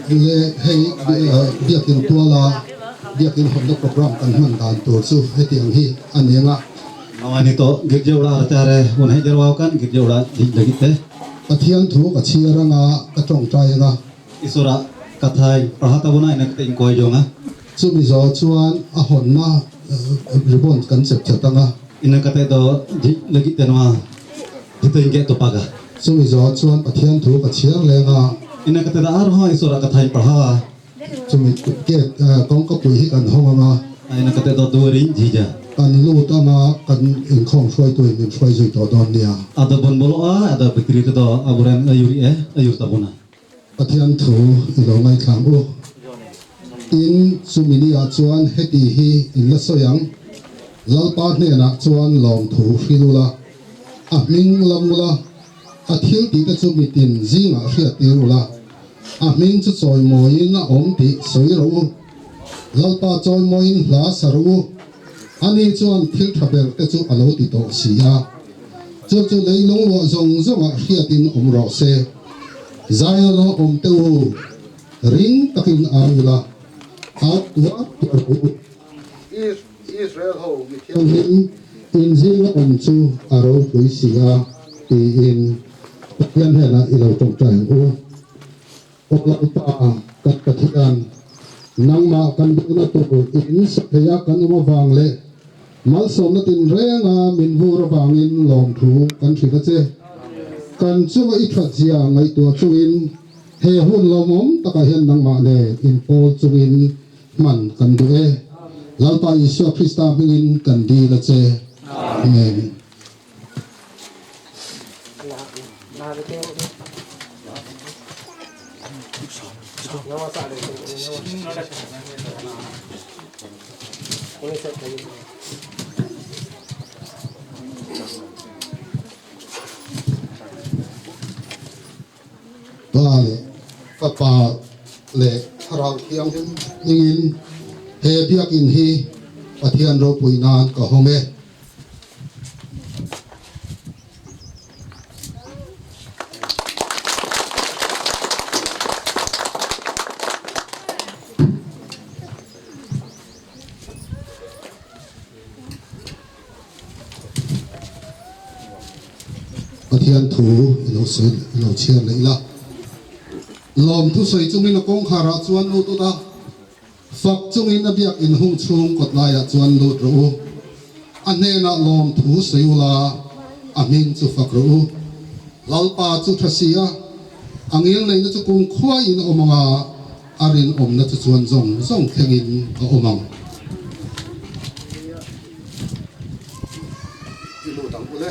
Le hei biakin tuala biakin hawnna program kan hman dan tur chu hetiang hi a ni ang a. Nawa nito girja ura rachare hun hei jarwau kan girja ura ding lagit te. Pathian thu ka chhiar anga ka tawngtai anga. Isura kathai parhata buna ina kate inkoi jonga. Chumi zawh chuan a hawnna ribbon kan chep chat ang a. Ina kate do ding lagit te nawa jito inge topaga. Chumi zawh chuan Pathian thu ka chhiar leng a. Ina kate da ar ho Isura kathai parha. Chumi gate kawngka pui hi kan hawng ang a. Ina kate do duarin jija. Kan lut ang a, kan inkhawm hruaituin min hruai zui tawh dawn nia. Ada bon bolo a, ada bikri te do aburen ayuri e, ayur tabuna. Pathian thu i lo ngaithlang u. Tin, chumi ni ah chuan heti hi in la sawi ang, Lalpa hnenah chuan lawmthu hril ula, a hming lam ula, A thil tih te chu mitin zingah hriat tir ula, a hming chu chawimawiin a awm tih sawi rawh u. Lalpa chawimawiin hla sa rawh u. Ani chuan thil tha ber te chu a lo ti tawh si a. Chu chu leilung luah zawng zawngah hriatin awm rawh se. Zion-a awm te u, ring takin au ula, au tuar tuar rawh u. Israel ho mithianghlim in zinga awm chu a ropui si a, tiin Pathian hnenah i lo tawngtai ang u. Aw Lalpa, kan Pathian, nangmah kan duhna tur in sa theia kan awm avang leh malsawmna tinrenga min vur avangin lawmthu kan hrilh a che. Kan chunga i thatzia ngaihtuah chungin he hun lawmawm takah hian nangmah nen inpawl chungin Hman kan duh e. Lalpa Isua Krista hmingin kan dil a che. Amen. Pa leh Fapa leh Thlarau Thianghlim hmingin he biakinn hi Pathian ropui nan ka hawng e. Pathian thu i lo sawi i lo chhiar leh ila. Lawmthu sawi chungin a kawngkharah chuan lut ut a, fak chungin a biak inhung chhung kawt laiah chuan lut rawh u. A hnenah lawmthu sawi ula, a hming chu fak rawh u. Lalpa chu tha si a, a ngil neihna chu kumkhuaiin a awm ang a, A rinawmna chu chuan zawng zawng thlengin a awm ang. I lut ang ule.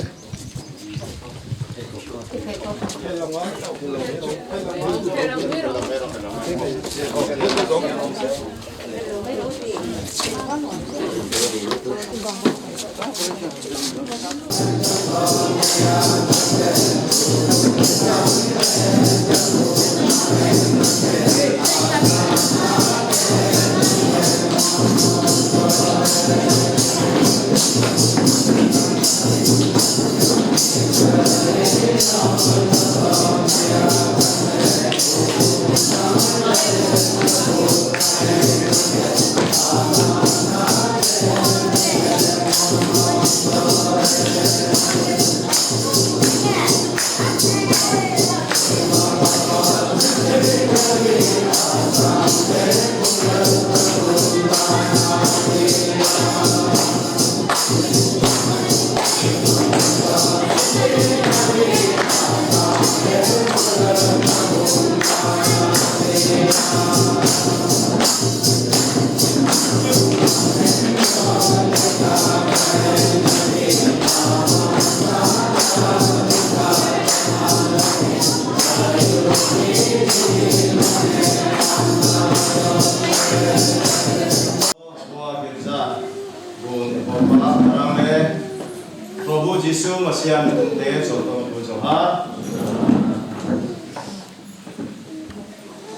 Prabhu Jisu Masiah mitumte chawltawng thu Johar.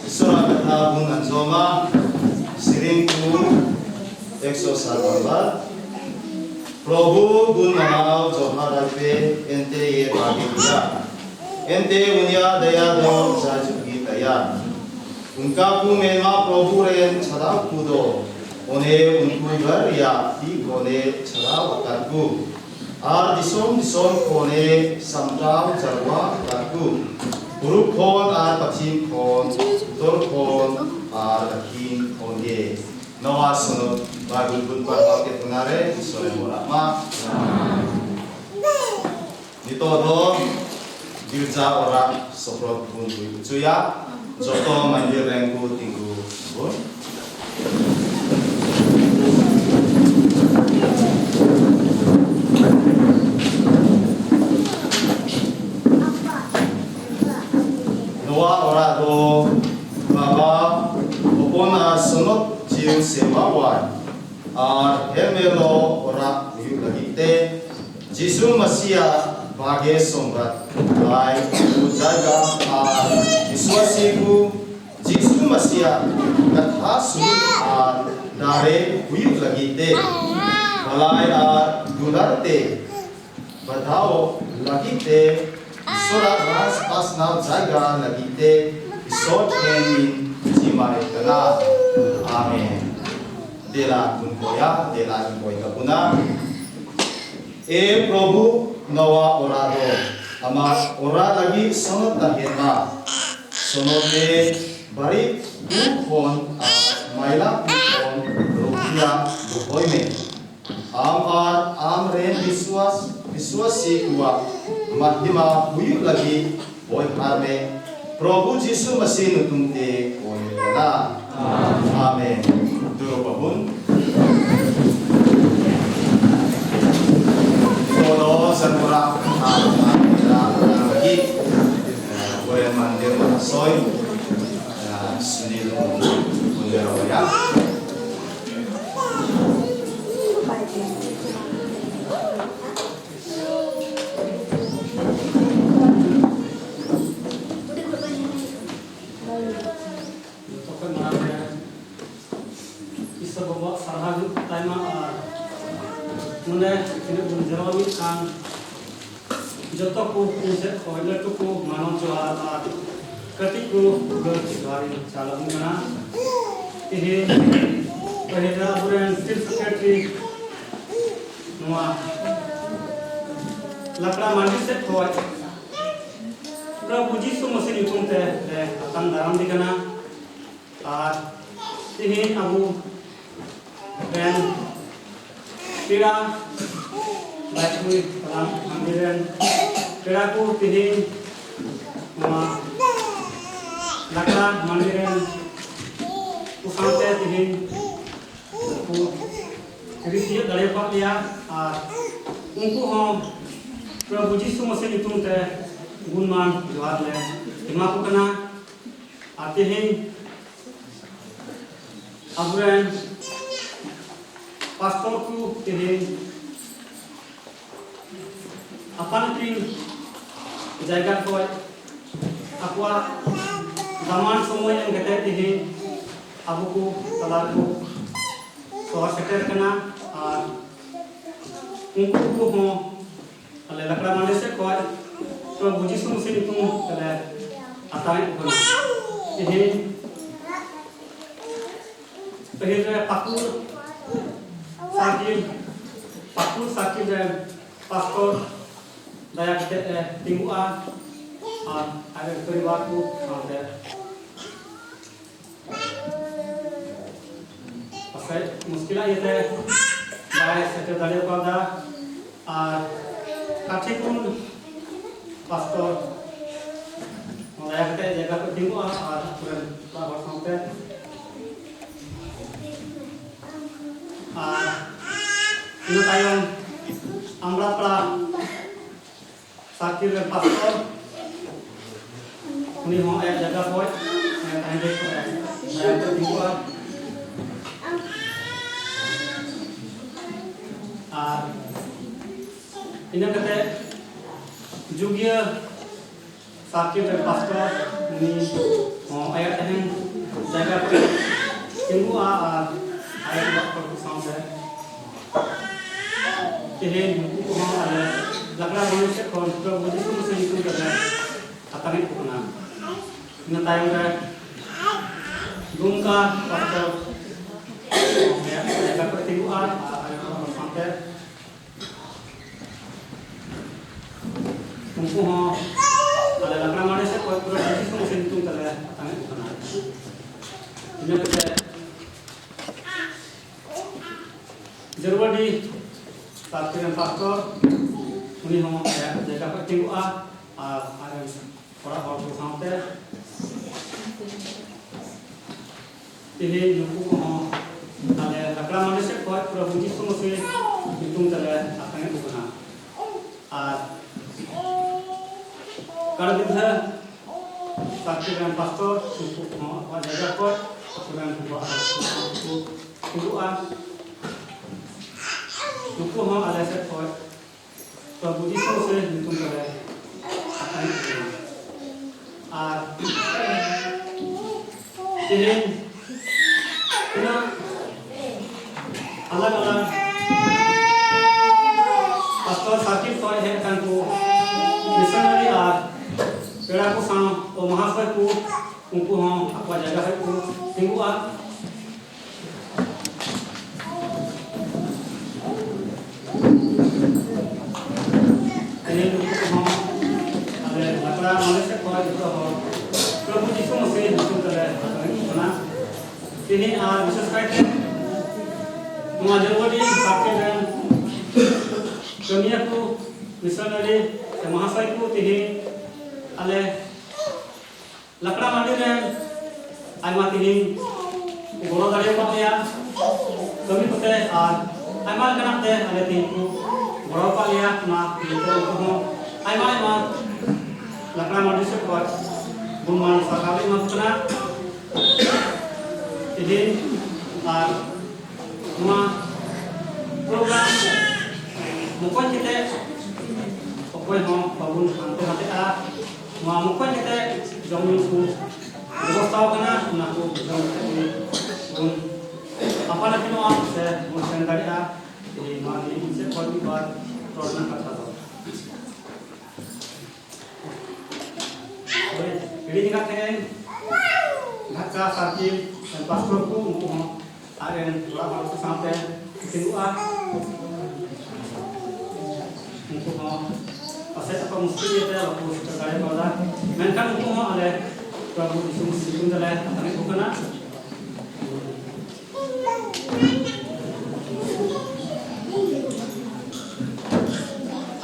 Isua katha bun an zawm a, siring tu Exo Sar Bangbar. Prabhu gun manao johar pe ente ye bhage diya ente unya daya do jajugi taya unka ku menma Prabhu ren chada ku do one unku ghar ya ti kone chada wakar ku ar disom disom kone samtao jarwa akar ku puruk khon ar pachim khon uttor khon ar dakhin khon ye Noa sunod Bible bun parhau ke tunare isore morama nito do girja ora soprot bun bui uchuya joto mandir rengku tinggu bun. Noa ora do baba opona sunod jiu sewa wai ar hemelo ora huyu lagi te Jisu Masia bage somrat lai ku jaiga ar viswasi ku Jisu Masia katha sunut ar dare huyu lagi te balai ar dular te badhao lagi te isora raj pasnau jaiga lagi te isot henin jimai kana. Amen. Dela kunkoya dela inkoi kapuna E Prabhu nawa orado ama ora lagi sonot tahenma sonot ne bari ku khon a maila ku khon rokia buhoi me am ar am ren viswas viswasi kuwa mahima huyu lagi boy har me Prabhu Jisu Masih nutum te koi kana. Amen. Duro babun Todo sanura lagi Korean mandir mahasoy Sunil Mundirawaya. Jotokon marang re isa bawa sarha taima ar nune tine bun jarwa mid kan joto ko inse khoi latu ko manav johar ar kati ko ugar johar चालू कना तिहे पहिला अबुरेन chief secretary नोआ लकड़ा मंडी से खोय प्रभु जीसु मसीह nyutum te le atang daram di kana ar तिहे अबु रेन पेड़ा बाइकुई पलाम मंदिर पेड़ा को तिहे नोआ लकड़ा मंदिर को साथे तिहे को रिसियो दड़े पालिया और उनको हों प्रभु जीसु मसीह nyutum te गुणमान जोहार ले एमा को कना और तेहें अबुरेन पास्टर को तेहें apan pin जायगा खोय akwa दामान समय एम कते तेहें अबु को तलार को सोहर सेटर कना और उनको को हों ale lakra mande se खोय प्रभु जीसु मसीह nyutum tele atai ko kana तेहें पहिल रे पाकुर साकिल पाकुर साकिल रे पास्टर दया कते तिंगुआ और आगे परिवार को साथे pasai मुश्किल इयते बाय सेटर दाड़े कादा और काठे कुन पास्टर दया कते जगह को तिंगुआ और पूरे हर साथे और इना तायम आमड़ापड़ा साकिल रे पास्टर उनी हों आया जगह खोय ताहें दे दया कते तिंगुआ और इना कते जुगिया साकिल रे पास्टर उनी हों आया तहें जगह को तिंगुआ और आया बाप को साथे। Tehin nunku kɔhɔn ale lakra mani sek khon Prabhu Jisu Masih nyutum tele atangit ko kana. Ina tayom re Dumka pastor jayga kore tinggu'a ar aye orak hor sawte unku hon ale lakra mani sek khon Prabhu Jisu Masih nyutum tele atangit ko kana. Ina kate Jerwadi circuit ren pastor uni hon ayak jayga kore tinggu'a ar aye orak hor ko sawte tehin nuku kɔhɔn ale lakra mandi sek khon Prabhu Jisu Masih nyutum tele atangit ko kana. Ar Karbidha circuit ren pastor unku kɔhɔn akoa jayga khon akoren ko tinggu'a nuku hon ale sek khon Prabhu Jisu Masih nyutum tele atangit ko kana. Ar tehin tina alag alag pastor circuit khon hej kan ko missionary ar pera ko saw o mahasay ko unku hon akoa jayga khon ko tinggu'a. Tehin nuku kɔhɔn ale lakra mandi sek khon joto hor Prabhu Jisu Masih nyutum tele atangit ko kana. Tehin ar bisesh kaite noa Jerwadi circuit ren kamiya ko missionary se mahasay ko tehin ale lakra mandi ren ayma tehin goro dare ko lea kami kote ar ayma lekanak te ale tehin ko goro pa lea na iyate unku hon ayma ayma lakra mandi sek khon gunman sarhaw le ema ko kana. Tehin ar noa program mokon kate okoy hon babun hante nate'a noa mokon kate jom nyu ko bebostha kana ona ko jom kate bun apan apinoa se bun sen dare'a tehin noa ge iny sek khon mid bar ror renak katha do hoi hidiny kat tahen Dhaka circuit pastor ko unku hon ajen orak hor ko sawte tinggu'a unku hon pase ako muskil gete bako seter dare kawda menkhan unku hon ale Prabhu Jisu Masih nyutum tele atangit ko kana.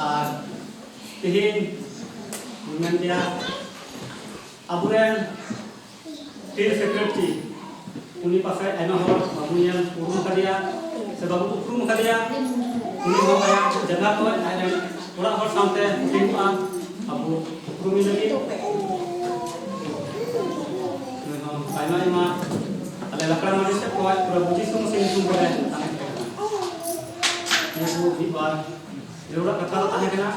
Ar tehin men gea aburen field secretary uni pase ayma hor babu nyel urum kadia se babu uprum kadia uni hon ayak jaga khon ajen orak hor sawte tinggu'a abu uprumi lagid nui hon ayma ayma ale lakra mandi sek khon Prabhu Jisu Masih nyutum tele atangit ko kana. Niya ko mid bar jarurak katha do tahen kana.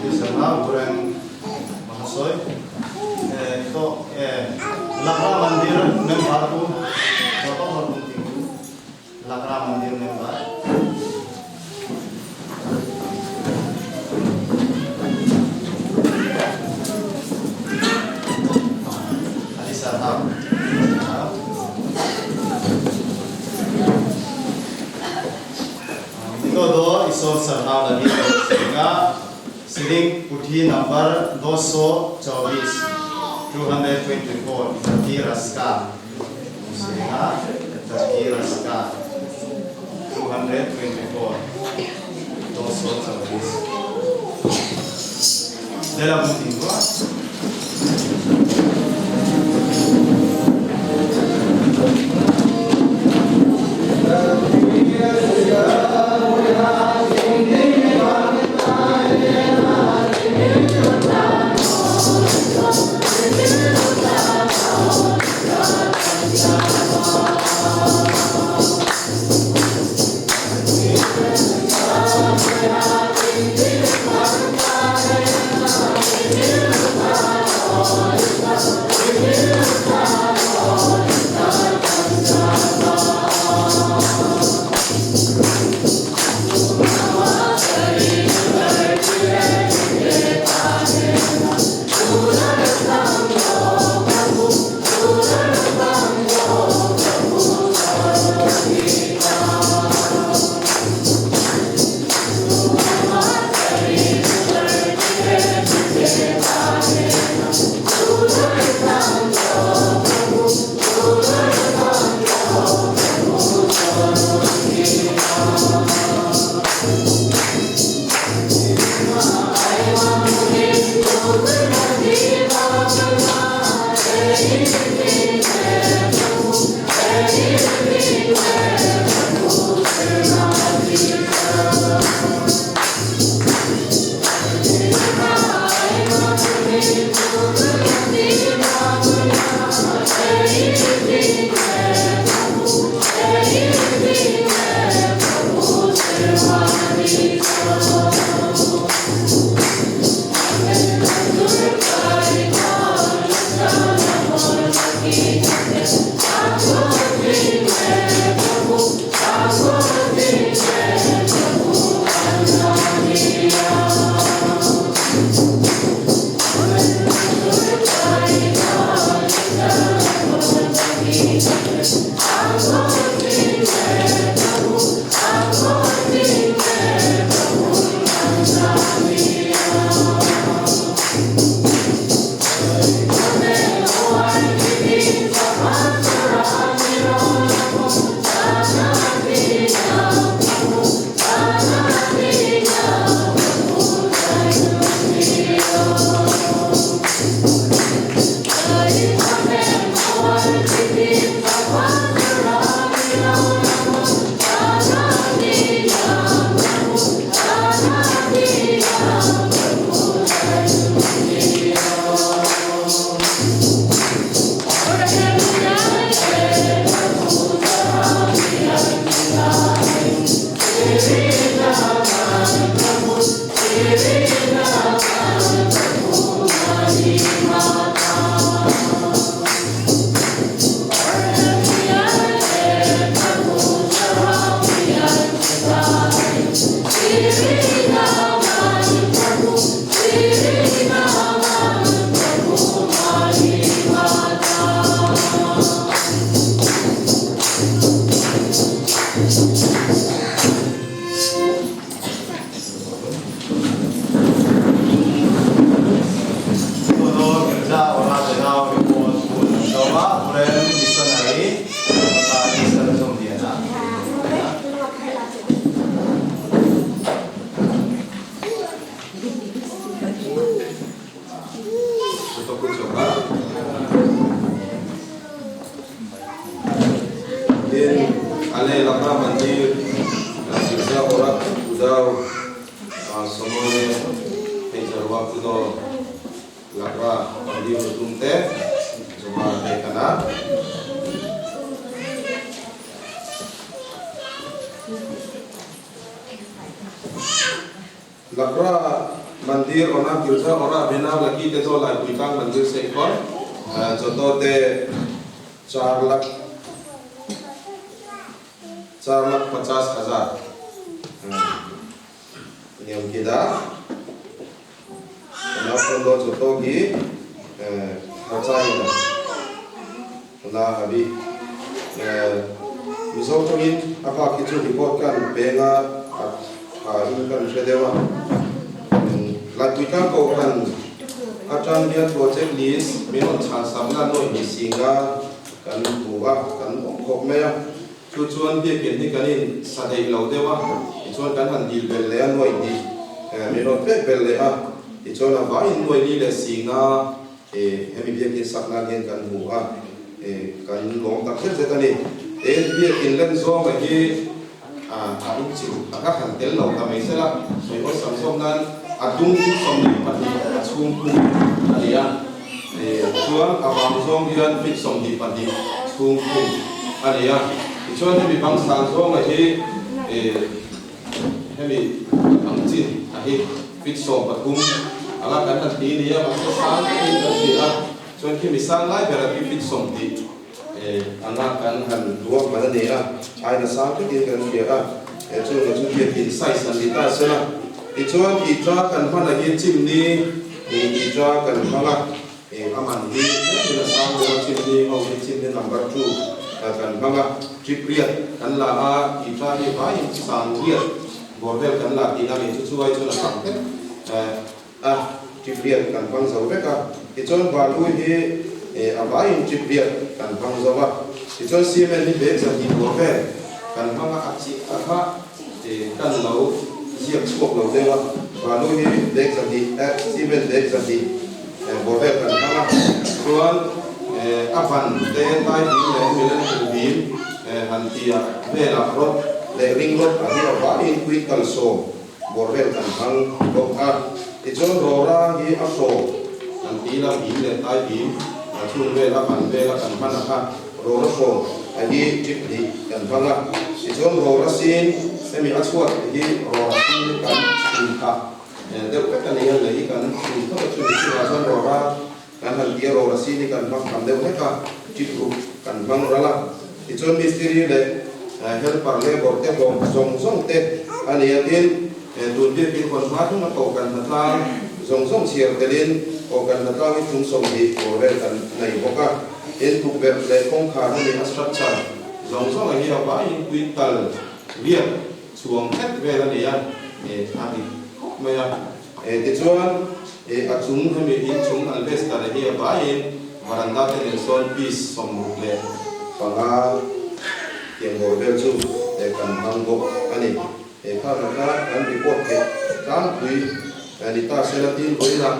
Di sana kurang mahasoy itu lakra mandir member ko joto hor bun tinggu lakra mandir member adi sarhaw. Nito do isor sarhaw lagi sehingga siring puthi number 224 224 Turkey Raska sehingga Turkey Raska 224 224 dalam tinggu. Tin, ale laka mandir Girja orak udaw Somone hei jarwa kudo laka mandir nutum te joma te kana. Lakra mandir ona girja ora bena laki te do lai puitang mandir seikon joto te 4 lakh 4,50,000 नियम किदा ona joto gi kharcha ina ona abi mizo tongin apa ki chu report kan penga a in kan hredewa latui ka ko kan atang hian project list minon chan samna noi ni singa kan bu a kan khop mai a chu chuan biakin hi kanin sadei lo dewa ti chuan kan han dil bel le a noi ni minon pe bel le a ti chuan a vai noi ni le singa e hemi biakin sakna hian kan bu a e kan long tak zet zet ani e biakin len zawng a hi a a in chiu taka han tel lo ta mai sela soi o sam som nan a dung fit som ni pahnih a chhung khung ani a e chuan a bang zawng hian fit 22 chhung khung ani a ti chuan hemi bang sang zawng a hi e hemi ang chin a hi fit 13 anga kan han ti ni a mahse sang in kan hria a chuan khi mi sang lai ber a hi fit 20 e anga kan han ruak man ani a aina sang takin kan hria a e chu nga chu biakin size an ni ta sela ti chuan itra kan hman a hi chimni itra kan hmang a e aman hi tlem in a sang deuh a chimni ho hi chimni number 2 kan hmang a trip riat kan la a itra hi vaiin sang riat bawr vel kan la tihna ni chu chu ai chuan a tam hlek a trip riat kan hmang zo vek a ti chuan balu hi a vaiin trip riat kan hmang zo a ti chuan cement hi bag 2 bawr vel kan hmang a a chi a kha kan lo ziak chhuak lo deuh a balu hi bag 2 cement bag 2 bawr vel kan hmang a chuan A ban te tai bim leh milen tul bim han tia velah rod leh ring rod a hi avangin quintal sawm bawr vel kan hmang bawk a. Tichuan rawra hi a hrawm an ti la bim leh tai bim a chhung vel a ban vela kan hman a kha rawra hrawm a hi tip hnih kan hmang a. Tichuan rawra sin hemi a chhuat hi rawra sin kan chhun phah deuh vek a ni a, lei kan chhun phawt a chumi chungah chuan rawra Kan han ti a rawra sin hi kan hmang tham deuh hlek a, tip ruk kan hmang ral a. Tichuan mistiri leh helper labour te hlawm zawng zawng te a ni a, tin tun biakin hawn hma thung a koh kan hnatlang zawng zawng chhiar telin koh kan hnatlang hi thung 20 bawr vel kan nei bawk a. Tin tukverh leh kawngkhar a ni a structure zawng zawng a hi a vaiin quintal riat chhuang hlek vel a ni a, a dik khawp mai a. Tichuan, a chung hemi inchung alvester hi a vaiin varanda te nen sawn piece 65 tiang bawr vel chu kan hmang bawk a ni. Kha kha kan report theih tlangpui ni ta sela tin vawiinah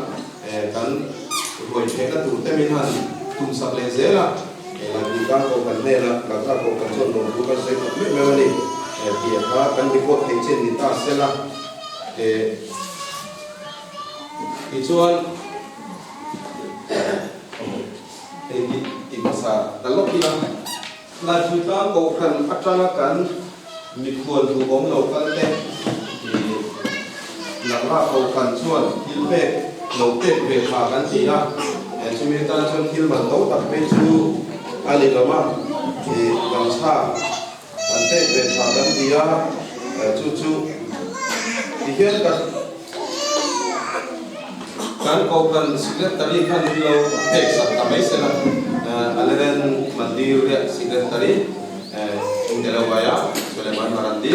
kan ruai thehna tur te min han tumsak leh zel a. Laipui tan pawh kan hnena Lakra pawh kan chuan lawmthu kan sawi tak meuh meuh a ni tih kha kan report theih chin ni ta sela. Tichuan, hei hi ti hmasa ta lawk ila, Laipui tlang Kohhran atanga kan mikhual duhawm lo kal te i Lakra Kohhran chuan thil pek lo pek ve tha kan ti a, chumi atan chuan thil man to tak phei chu a ni lo a, i gamchha Kan pek ve tha kan ti a, chu chu ti hian kan kan Kohhran Secretary khan min lo pek sak ta mai sela, Aleren Mandir riah Secretary Indelawaya Suleiman Marandi.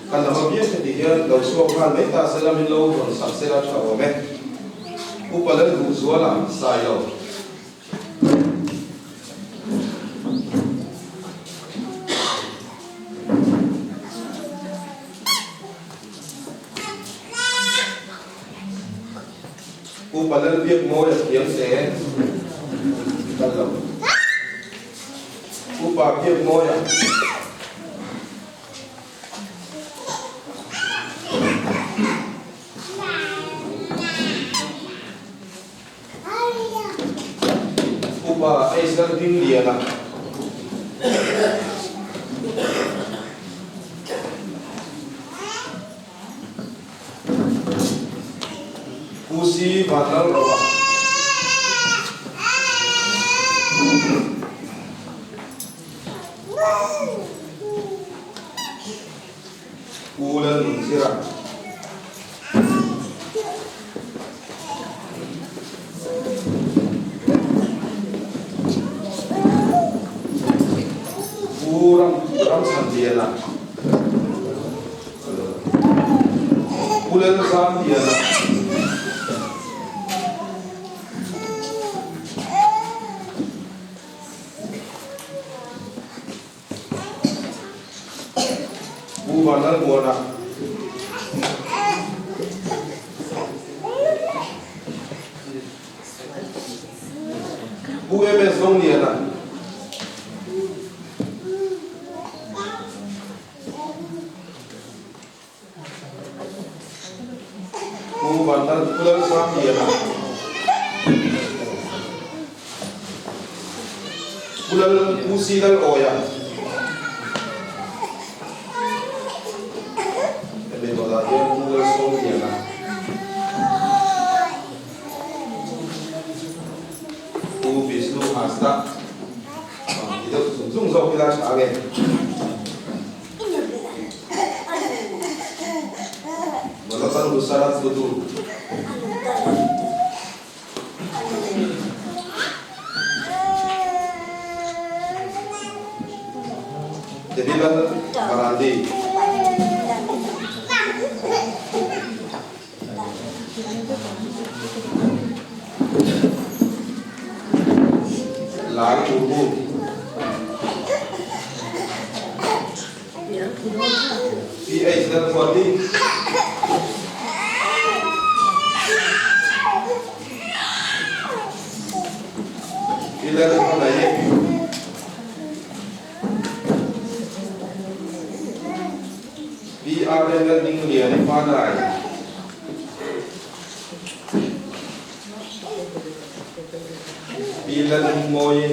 Kan lam apiang te ti hian lo chhuak nghal mai ta sela min lo rawn sak sela tha awm e. Upa Lalduhzuala Sailo. Upa Lalbiakmawia thiam te kal lo. Upa Biakmawia. Upa Eisler Hmingliana. Pu Si Vanlalroa. Pu Lalnunzira. Pu Ramchhanliana. Pu Lalzamliana. Pu Vanlalmuana. Pu MS Zongliana. Pu Vanlal Pu Lalsangliana Pu Lal Pu Si Lalawia Hemi dawtah hian Pu Lalsawmliana Pu Vishnu Hasda Ti deuh zung zung zawk ila tha ange. Malapan Gusarat Tudu. Devilal Marandi. Lal Murmu. PH Lalruati. Pi Lalhmangaih. Pi RN Laldingliani Fanai. Pi Lalhungmawii.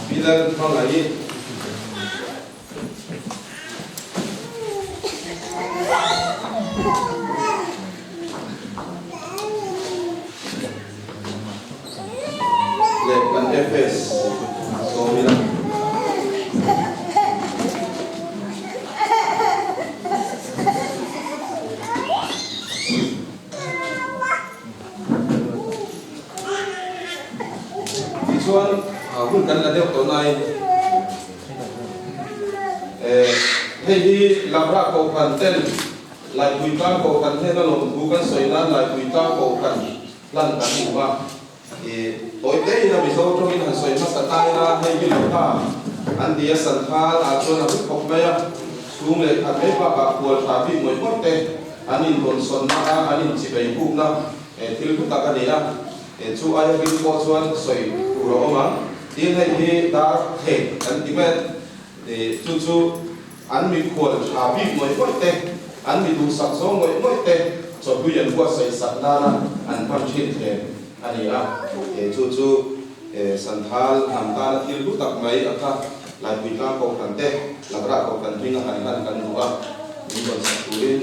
Pi Lalhmangaih. Leh kan FS sawm ila. Tichuan hun kan la deuh tawh nain. Hei hi Lamrah Kohhran ten Laipui Tlang Kohhran hnena lawmthu kan sawi nan Laipui Tlang Kohhran hlan kan hmu a. Tawi tein a Mizo tawngin han sawi hmasa ta ila, hei hi lehkha an ti a, Santhal ah chuan a hlu khawp mai a, chhung leh khat mai bakah khual tha bik ngawih ngawih te an indawnsawnna a, an inchibei bukna thil hlu tak a ni a. Chu aia hlim pawh chuan sawi tur a awm ang. Tin, hei hi dar thei kan ti mai a, chu chu an mikhual tha bik ngawih ngawih te, an mi duhsak zawng ngawih ngawih te chawhlui an buatsaih sak nana an hman thin thlem a ni a. Chu chu Santhal hnam tana thil hlu tak mai a kha Laipui tlang Kohhran te, Lakrah Kohhran hminga han hlan kan duh a, min rawn sak turin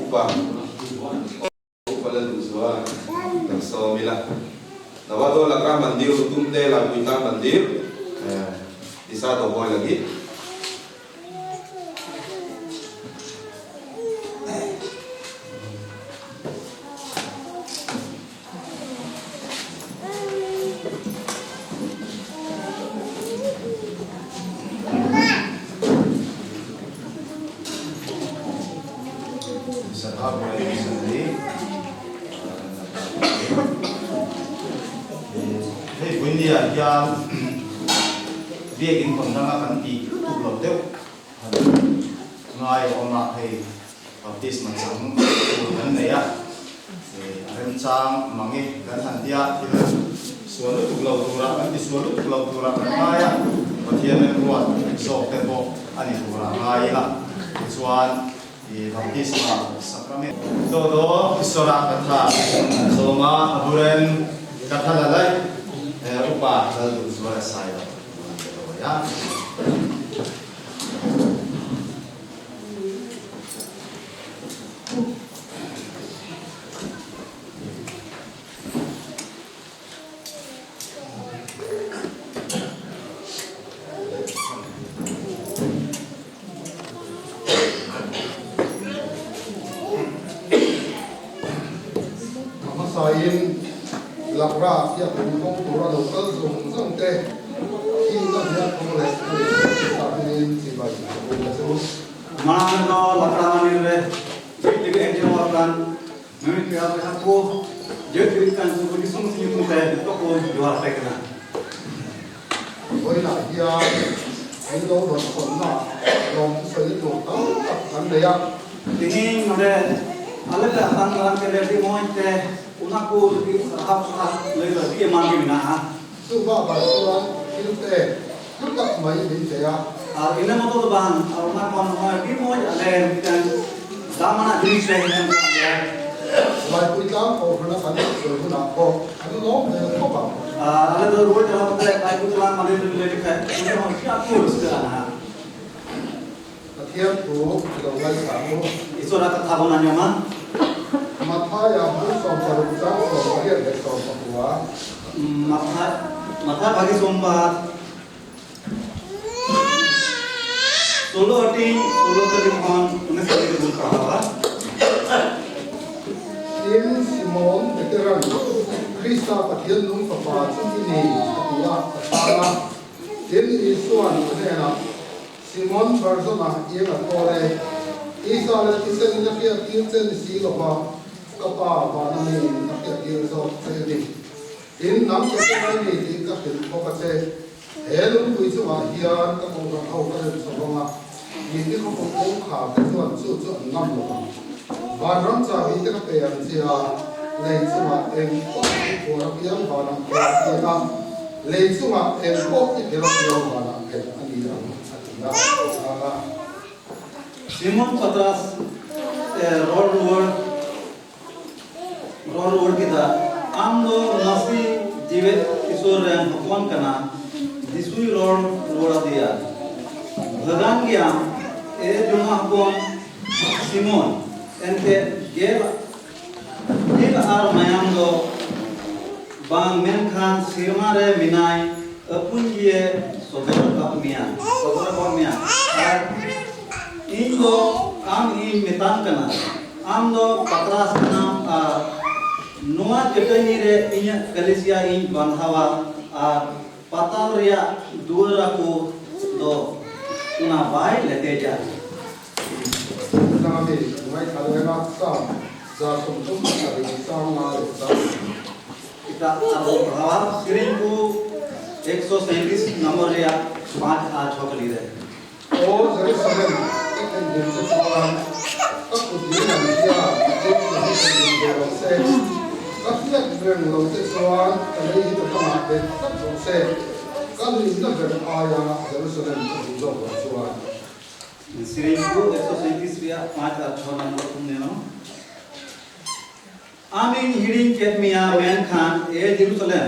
Upa. Upa Lalduhzua kan sawm ila. Navado Lakra Mandir Rutum te Laipui Tlang Mandir Isa Dohoi lagi. Hei Buinia hian biakin hawn danga kan tih lutuk lo deuh han ngai a awm a, hei baptisma chang tur kan nei a, a remchang mang e kan han tia thil sual lutuk lo turah kan ti sual lutuk lo turah kan ngai a, Pathian remruat zawk te pawh a ni turah ngai ila tichuan i baptisma sacrament. Todo Isora Katha Sawma Aburen Katha Lalai Upa Lalduhzuala Sailo a. A hmasain Lakra fiak lung hawng tura lo kal zawng zawng te thihna hian kawng leh a leh Krista hmingin chibai a bawm a che u. Mano Lakra manin le Jit dik eng che war kan Mami pia pe hat ko Jit dik kan chu ni sung si tu te to ko juar pe kana. Vawiinah hian min lo rawn hawnna lawm sawi tur tam tak kan nei a. Tihing node ale le atang lang ke le ri mawi te unaku ri sarhap kha lei la ri eman ke mina a. Chu bakah chuan thil te hlu tak mai min pe a. Ar ina moto do bang ar una kon hoi ri mawi ale miten damana jinis le hian kan le. Laipui tlang kohhrana kan sawi hunah pawh an lawm hmel khawp ang. Ale do ruai tala pate laipui tlang mani ri le kha ina hoi hria tur se la na. Pathian thu i lo ngaihsang u. Isora ka tha bon anyama. Mathaia hmun 16 chang 18 leh 19. Mathai Mathai bhagi sombar solo ating solo talim hon 19 de bun pahawa. Tin, Simon Peteran, Krista Pathian nung Fapa chu i ni, a ti a, a chhang a. Tin, Isua'n a hnenah. Simon Barzona i a kawl e. Tisa leh thisenin a hriattir che ni si lova, ka Pa vana miin a hriattir zawk che a ni. Tin, nang che che mai ni tih ka hrilh bawk a che. He lungpui chungah hian ka kohhran ho ka rem chho vang a, mite khawpui kawngkhar te chuan chu chu an ngam lo ang. Vanram chahbi te ka pe ang che a, lei chungah eng pawh i phuar apiang vanah phuar a ni a, lei chungah eng pawh i phelh apiang vanah phelh a ni ang, a ti a, a chhang a. Simon Patras ror rual ᱨᱚᱲ ᱨᱩᱣᱟᱹᱲ ᱠᱮᱫᱟ, ᱟᱢ ᱫᱚ ᱱᱟᱥᱤ ᱡᱤᱣᱮᱫ ᱤᱥᱥᱚᱨ ᱨᱮᱱ ᱦᱚᱯᱚᱱ ᱠᱟᱱᱟ᱾ ᱡᱤᱥᱩᱭ ᱨᱚᱲ ᱨᱩᱣᱟᱹᱲ ᱟᱫᱮᱭᱟ, ᱵᱷᱟᱹᱜᱟᱱ ᱜᱮᱭᱟᱢ ᱮ ᱡᱚᱱᱟ ᱦᱚᱯᱚᱱ ᱥᱤᱢᱚᱱ, ᱮᱱᱛᱮᱫ ᱡᱮᱞ ᱡᱤᱞ ᱟᱨ ᱢᱟᱭᱟᱢ ᱫᱚ ᱵᱟᱝ, ᱢᱮᱱᱠᱷᱟᱱ ᱥᱮᱨᱢᱟ ᱨᱮ ᱢᱮᱱᱟᱭ ᱟᱹᱯᱩᱧ ᱜᱮᱭᱮ ᱥᱚᱫᱚᱨ ᱟᱠᱟᱫ ᱢᱮᱭᱟ ᱥᱚᱫᱚᱨ ᱟᱠᱟᱫ ᱢᱮᱭᱟ᱾ ᱟᱨ ᱤᱧ ᱫᱚ ᱟᱢ ᱤᱧ ᱢᱮᱛᱟᱢ ᱠᱟᱱᱟ, ᱟᱢ ᱫᱚ ᱯᱟᱛᱨᱟᱥ ᱠᱟᱱᱟᱢ ᱟᱨ ᱱᱚᱣᱟ ᱪᱟᱹᱴᱟᱹᱱᱤ ᱨᱮ ᱤᱧᱟᱹᱜ ᱠᱟᱹᱞᱤᱥᱤᱭᱟ ᱤᱧ ᱵᱟᱸᱫᱷᱟᱣᱟ ᱟᱨ ᱯᱟᱛᱟᱞ ᱨᱮᱭᱟᱜ ᱫᱩᱣᱟᱹᱨᱟᱠᱚ ᱫᱚ ᱚᱱᱟ ᱵᱟᱭ ᱞᱮᱴᱮᱡᱟ᱾ Chutang ami ngaithla lenga Psalm 37 5 leh Kita ᱟᱨᱵᱚᱱ ᱯᱟᱲᱦᱟᱣᱟ ᱥᱮᱨᱮᱧ ᱠᱚ 137 ᱱᱚᱢᱵᱚᱨ ᱨᱮᱭᱟᱜ 5 ᱟᱨ 6 ᱠᱟᱹᱞᱤ ᱨᱮ᱾ Aw Jerusalem, ka theihnghilh che chuan ka kut ding lam hian thil ka hi theihnghilh ve rawh se. Ka hriat reng lo che chuan ka lei hi ka kamah bet tlat rawh se. Ka hlimna ber aia Jerusalem ka duh zawk loh chuan. ᱥᱮᱨᱮᱧ ᱠᱚ 137 ᱨᱮᱭᱟᱜ 5 ᱟᱨ 6 ᱱᱚᱢᱵᱚᱨ ᱠᱷᱚᱱ ᱱᱮᱱᱚ ᱟᱢᱤᱧ ᱦᱤᱲᱤᱧ ᱠᱮᱫ ᱢᱮᱭᱟ, ᱢᱮᱱᱠᱷᱟᱱ ᱮ ᱡᱮᱨᱩᱥᱟᱞᱮᱢ,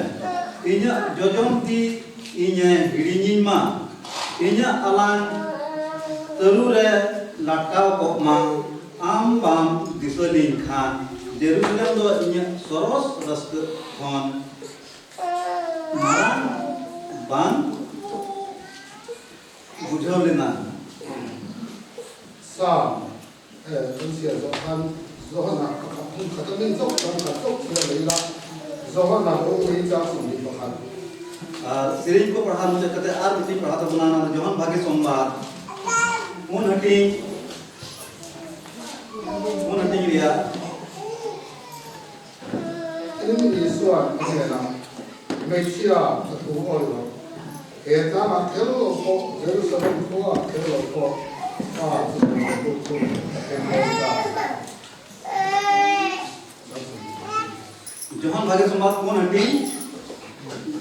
ᱤᱧᱟᱹᱜ ᱡᱚᱡᱚᱢ ᱛᱤ ᱤᱧᱮ ᱦᱤᱲᱤᱧᱤᱧ ᱢᱟ, ᱤᱧᱟᱹᱜ ᱟᱞᱟᱝ ᱛᱟᱹᱨᱩ ᱨᱮ ᱞᱟᱴᱠᱟᱣ ᱠᱚᱜ ᱢᱟ᱾ ᱟᱢ ᱵᱟᱢ ᱫᱤᱥᱟᱹ ᱞᱤᱧ ᱠᱷᱟᱱ ᱡᱮᱨᱩᱥᱟᱞᱮᱢ ᱫᱚ ᱤᱧᱟᱹᱜ ᱥᱚᱨᱚᱥ ᱨᱟᱹᱥᱠᱟᱹ ᱠᱷᱚᱱ ᱢᱟᱨᱟᱝ ᱵᱟᱝ ᱵᱩᱡᱷᱟᱹᱣ ᱞᱮᱱᱟ᱾ Psalm Kan chhiar zawh khan Johana pakhat hmun khat a min chauh chuan khat chauh chhiar leh ila, Johana ropui chang 21. ᱥᱮᱨᱮᱧ ᱠᱚ ᱯᱟᱲᱦᱟᱣ ᱢᱩᱪᱟᱹᱫ ᱠᱟᱛᱮ ᱟᱨ ᱢᱤᱫᱴᱤᱡ ᱯᱟᱲᱦᱟᱣ ᱛᱟᱵᱚᱱᱟ, ᱚᱱᱟ ᱫᱚ ᱡᱚᱦᱚᱱ ᱵᱷᱟᱜᱮ ᱥᱳᱢᱵᱟᱨ ᱯᱩᱱ ᱦᱟᱹᱴᱤᱧ, ᱯᱩᱱ ᱦᱟᱹᱴᱤᱧ ᱨᱮᱭᱟᱜ Tin, Isua'n a hnenah, Hmeichhia, ka thu awi lo. He tlangah kher lo pawh, Jerusalem khuaah kher lo pawh, Pa chu ka hmuh tuk chu ka thleng dawn ta. ᱡᱚᱦᱚᱱ ᱵᱷᱟᱜᱮ ᱥᱚᱢᱵᱟᱫ ᱯᱩᱱ ᱦᱟᱹᱴᱤᱧ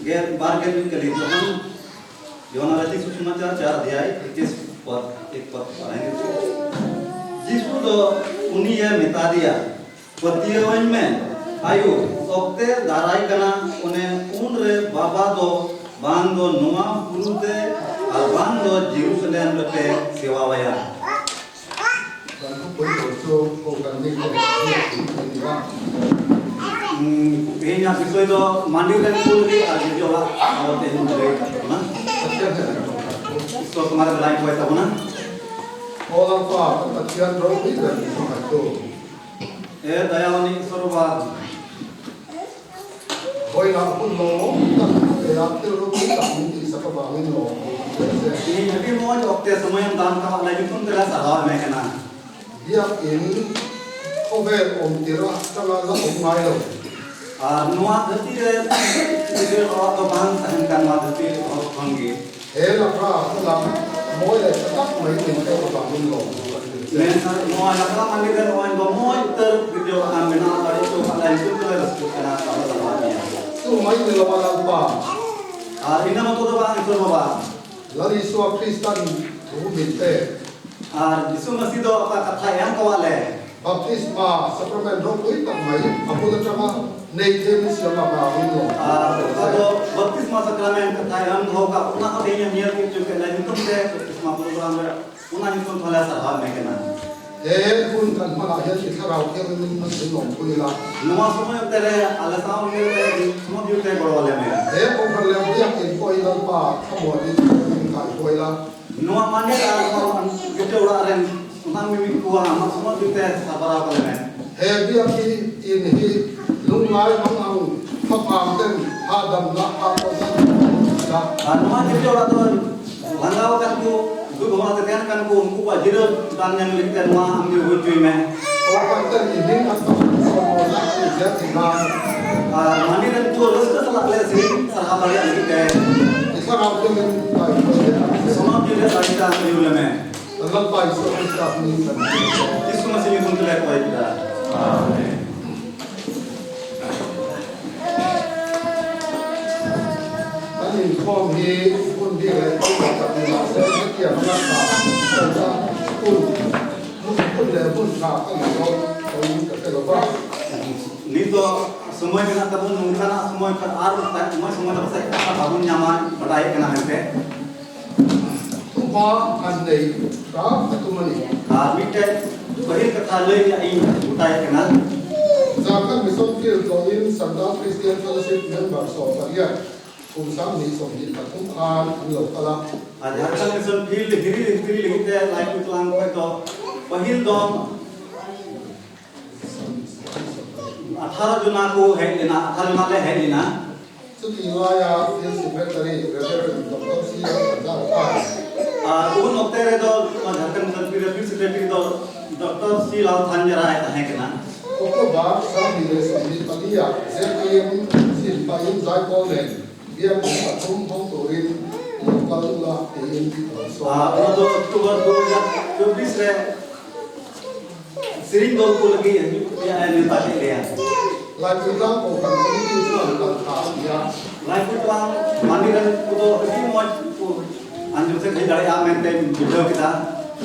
ᱜᱮᱞ ᱵᱟᱨ ᱜᱮᱞ ᱢᱤᱫ ᱠᱟᱹᱞᱤ ᱡᱚᱦᱚᱱ ᱡᱚᱦᱚᱱ रचित सुसमाचार 4 अध्याय 21 पद 1 पद पढ़ाएंगे। ᱡᱤᱥᱩ ᱫᱚ ᱩᱱᱤᱭᱮ ᱢᱮᱛᱟᱫᱮᱭᱟ, ᱯᱟᱹᱛᱭᱟᱹᱣᱟᱹᱧ ᱢᱮ ᱟᱭᱳ, ᱚᱠᱛᱮ ᱫᱟᱨᱟᱭ ᱠᱟᱱᱟ ᱚᱱᱮ ᱩᱱᱨᱮ ᱵᱟᱵᱟ ᱫᱚ ᱵᱟᱝ ᱫᱚ ᱱᱚᱣᱟ ᱵᱩᱨᱩ ᱛᱮ ᱟᱨ ᱵᱟᱝ ᱫᱚ ᱡᱮᱨᱩᱥᱟᱞᱮᱢ ᱨᱮᱯᱮ ᱥᱮᱣᱟᱣᱟᱭᱟ᱾ Kan thupui tur chu Kohhran mi te biak in a ni a. ᱛᱮᱦᱮᱧᱟᱜ ᱵᱤᱥᱚᱭ ᱫᱚ ᱢᱟᱱᱰᱤ ᱨᱮᱱ ᱠᱩᱞ ᱜᱮ ᱟᱨ ᱡᱤᱨᱡᱚ ᱚᱲᱟᱜ ᱵᱟᱵᱚᱫ ᱛᱮᱦᱮᱧ ᱞᱟᱹᱭ ᱛᱟᱵᱚᱱᱟ᱾ Pathian hnenah kan ṭawngṭai thung. ᱤᱥᱥᱚᱨ ᱥᱚᱢᱟᱡᱽ ᱨᱮ ᱞᱟᱭ ᱠᱚᱭ ᱛᱟᱵᱚᱱᱟ᱾ Aw Lalpa, kan Pathian ropui ber min hmangaihtu. ᱮ ᱫᱟᱭᱟᱣᱟᱱᱤ ᱤᱥᱥᱚᱨ ᱵᱟᱵᱟ, Vawiinah hun lawmawm tak a pe a, thil ropui tak min tihsak avangin lawm tur kan pe che. ᱛᱮᱦᱮᱧ ᱟᱹᱰᱤ ᱢᱚᱡᱽ ᱚᱠᱛᱮ ᱥᱚᱢᱚᱭᱮᱢ ᱫᱟᱱ ᱠᱟᱣᱟᱫ ᱞᱮ ᱧᱩᱛᱩᱢ ᱛᱮᱞᱮ ᱥᱟᱨᱦᱟᱣ ᱮᱢᱮ ᱠᱟᱱᱟ᱾ Biakin khawvel awm tirh atanga la awm ngai lo. ᱟᱨ ᱱᱚᱣᱟ ᱫᱷᱟᱹᱨᱛᱤ ᱨᱮ ᱜᱤᱫᱟᱹᱨ ᱚᱲᱟᱜ ᱫᱚ ᱵᱟᱝ ᱛᱟᱦᱮᱱ ᱠᱟᱱ ᱱᱚᱣᱟ ᱫᱷᱟᱹᱨᱛᱤ ᱮᱦᱚᱵ ᱠᱷᱚᱱ ᱜᱮ᱾ He lakra hmalam mawi leh tha tak mai min pek avangin lawm tur kan pe che. ᱢᱮᱱᱠᱷᱟᱱ ᱱᱚᱣᱟ ᱞᱟᱠᱲᱟ ᱢᱟᱱᱰᱤ ᱨᱮ ᱱᱚᱜᱼᱚᱭ ᱫᱚ ᱢᱚᱡᱽ ᱩᱛᱟᱹᱨ ᱜᱤᱫᱽᱨᱟᱹ ᱚᱲᱟᱜ ᱟᱢ ᱵᱮᱱᱟᱣ ᱫᱟᱲᱮ ᱦᱚᱪᱚ ᱟᱠᱟᱫ ᱞᱮᱭᱟ ᱧᱩᱛᱩᱢ ᱛᱮᱞᱮ ᱨᱟᱹᱥᱠᱟᱹᱜ ᱠᱟᱱᱟ ᱛᱟᱦᱚᱞᱮ ᱥᱟᱨᱦᱟᱣ ᱢᱮᱭᱟ᱾ Chu mai ni lo a Lalpa. ᱟᱨ ᱤᱱᱟᱹ ᱢᱚᱛᱚ ᱫᱚ ᱵᱟᱝ ᱤᱥᱥᱚᱨ ᱵᱟᱵᱟ᱾ Lal Isua Kristan thu min pek. ᱟᱨ ᱡᱤᱥᱩ ᱢᱟᱹᱥᱤ ᱫᱚ ᱚᱠᱟ ᱠᱟᱛᱷᱟᱭ ᱮᱢ ᱠᱟᱣᱟᱫ ᱞᱮ᱾ Baptisma sacrament ropui tak mai a bul atanga nei thei min siam avangin lawm tur R kan pe ᱚᱠᱟ che. ᱫᱚ ᱵᱟᱯᱛᱤᱥᱢᱟ ᱥᱟᱠᱨᱟᱢᱮᱱᱴ ᱠᱟᱛᱷᱟᱭ ᱮᱢ ᱫᱚᱦᱚ ᱠᱟᱜ ᱚᱱᱟ ᱦᱚᱸ ᱛᱮᱦᱮᱧ ᱮᱢ ᱧᱮᱞ ᱦᱚᱪᱚ ᱠᱮᱫ ᱞᱮ ᱧᱩᱛᱩᱢ ᱛᱮ ᱵᱟᱯᱛᱤᱥᱢᱟ ᱯᱨᱳᱜᱨᱟᱢ ᱨᱮ ᱚᱱᱟ ᱧᱩᱛᱩᱢ ᱛᱮᱦᱚᱸ ᱞᱮ ᱥᱟᱨᱦᱟᱣ ᱢᱮ ᱠᱟᱱᱟ᱾ He hun kan hmanah hian i thlarau thianghlim in min lawmpui la. ᱱᱚᱣᱟ ᱥᱚᱢᱚᱭ ᱚᱠᱛᱮ ᱨᱮ ᱟᱞᱮ ᱥᱟᱶ ᱢᱤᱞ ᱛᱮ ᱥᱚᱢᱚᱭ ᱛᱮ ᱜᱚᱲᱚ ᱟᱞᱮ ᱢᱮ᱾ He kohhran leh biakin pawh hi Lalpa thlamuanin min kaihruai la. ᱱᱚᱣᱟ ᱢᱟᱱᱮ ᱟᱨ ᱜᱤᱫᱽᱨᱟᱹ ᱚᱲᱟᱜ ᱨᱮᱱ ᱚᱱᱟ ᱢᱤᱢᱤᱫ ᱠᱚᱣᱟ ᱟᱢᱟᱜ ᱥᱚᱢᱚᱭ ᱛᱮ ᱥᱟᱵᱟᱨᱟᱣ ᱠᱟᱞᱮ ᱢᱮ᱾ He biak hi in hi lungngai mang ang thlaphang ten hahdamna a pawh nan hmang la. ᱟᱨ ᱱᱚᱣᱟ ᱜᱤᱫᱽᱨᱟᱹ ᱚᱲᱟᱜ ᱫᱚ ᱞᱟᱸᱜᱟᱣ ᱟᱠᱟᱱ ᱠᱚ Duk ghorah te ᱛᱟᱦᱮᱱ ᱠᱟᱱ ᱠᱚ ᱩᱱᱠᱩ ᱠᱚᱣᱟᱜ ᱡᱤᱨᱟᱹᱣ ᱫᱟᱱ ᱧᱟᱢ ᱞᱟᱹᱜᱤᱫ ᱛᱮ ᱱᱚᱣᱟ ᱟᱢ ᱜᱮ ᱦᱩᱭ ᱦᱚᱪᱚᱭ ᱢᱮ᱾ Kohhran ten i hming an pakhat sawmawna an inziah thei nan. ᱟᱨ ᱢᱟᱹᱱᱢᱤ ᱨᱮᱱ ᱠᱚ ᱨᱟᱹᱥᱠᱟᱹ ᱥᱟᱞᱟᱜ ᱞᱮ ᱥᱮᱨᱮᱧ ᱥᱟᱨᱦᱟᱣ ᱫᱟᱲᱮᱭᱟᱜ ᱞᱟᱹᱜᱤᱫ ᱛᱮ I thlarau tengin kaihhruai leh ang che. ᱥᱚᱱᱚᱛ ᱡᱤᱞ ᱨᱮᱭᱟᱜ ᱫᱟᱲᱮ ᱛᱮ ᱟᱢ ᱟᱹᱭᱩᱨ ᱞᱮᱢᱮ᱾ Kan Lalpa Isua Krista hmingin kan dil a che. ᱡᱤᱥᱩ ᱢᱟᱹᱥᱤ ᱧᱩᱛᱩᱢ ᱛᱮᱞᱮ ᱠᱚᱭ ᱠᱮᱫᱟ᱾ ᱟᱢᱮᱱ᱾ Kan inkhawm hi hun bik leh pawimawh tak ni mah se hetiang anga tha hruaina hun hun leh hmun tha ka nei dawn pawhin ka hre lo va. ᱱᱤᱛᱚᱜ ᱥᱚᱢᱚᱭ ᱢᱮᱱᱟᱜ ᱛᱟᱵᱚᱱ ᱱᱚᱝᱠᱟᱱᱟᱜ ᱥᱚᱢᱚᱭ ᱠᱷᱚᱱ ᱟᱨ ᱢᱚᱡᱽ ᱥᱚᱢᱚᱭ ᱫᱚ ᱯᱟᱥᱮᱡ ᱵᱟᱵᱚᱱ ᱧᱟᱢᱟ ᱵᱟᱰᱟᱭ ᱠᱟᱱᱟ ᱢᱮᱱᱛᱮ᱾ Thuhma han nei hram a tum a ni. ᱟᱨ ᱢᱤᱫᱴᱮᱡ ᱯᱟᱹᱦᱤᱞ ᱠᱟᱛᱷᱟ ᱞᱟᱹᱭ ᱨᱮᱭᱟᱜ ᱤᱧ ᱜᱚᱴᱟᱭᱮᱫ ᱠᱟᱱᱟ᱾ Jharkhand Mission Field tlawhin Sardar Christian Fellowship member 18 kum 2023 khan an lo kal a. R Jharkhand mission field ᱦᱤᱨᱤ ᱦᱤᱯᱤᱨᱤ ᱞᱟᱹᱜᱤᱫ ᱛᱮ ᱞᱟᱭᱯᱩᱨ ᱛᱟᱞᱟᱝ ᱠᱷᱚᱡ ᱫᱚ ᱯᱟᱹᱦᱤᱞ ᱫᱚ 18 ᱡᱚᱱᱟ ᱠᱚ ᱦᱮᱡ ᱞᱮᱱᱟ, 18 ᱡᱚᱱᱟ ᱞᱮ ᱦᱮᱡ ᱞᱮᱱᱟ᱾ Chutih laia Field Secretary Reverend Doctor C L Thanzara khan. ᱟᱨ ᱩᱱ ᱚᱠᱛᱮ ᱨᱮᱫᱚ ᱡᱷᱟᱲᱠᱷᱚᱸᱰ ᱢᱤᱥᱚᱱ ᱯᱷᱤᱞᱰ ᱨᱮ ᱯᱷᱤᱞᱰ ᱥᱮᱠᱨᱮᱴᱟᱨᱤ ᱫᱚ ᱰᱚᱠᱴᱚᱨ ᱥᱤ ᱞᱟᱞ ᱛᱷᱟᱱᱡᱟᱨᱟᱭ ᱛᱟᱦᱮᱸ ᱠᱟᱱᱟ᱾ October 2024 ah ZPM Sinpain Zaipawl nen Biakinn pathum hawng turin lo kal ula tiin a rawn sawi a. ᱚᱱᱟ ᱫᱚ ᱚᱠᱴᱳᱵᱚᱨ 2024 ᱨᱮ ᱥᱮᱨᱮᱧ ᱫᱚᱞ ᱠᱚ ᱞᱟᱹᱜᱤᱫ ᱦᱤᱡᱩᱜ ᱨᱮᱭᱟᱜ ᱮ ᱱᱮᱣᱛᱟ ᱠᱮᱫ ᱞᱮᱭᱟ᱾ Laipui Tlang Kohhran Committee chuan kal tha a ni a. Laipui Tlang ᱢᱟᱱᱰᱤ ᱨᱮᱱ ᱠᱚᱫᱚ ᱟᱹᱰᱤ ᱢᱚᱡᱽ ᱠᱚ ᱟᱸᱡᱚᱢ ᱥᱮ ᱦᱮᱡ ᱫᱟᱲᱮᱭᱟᱜᱼᱟ ᱢᱮᱱᱛᱮ ᱵᱩᱡᱷᱟᱹᱣ ᱠᱮᱫᱟ᱾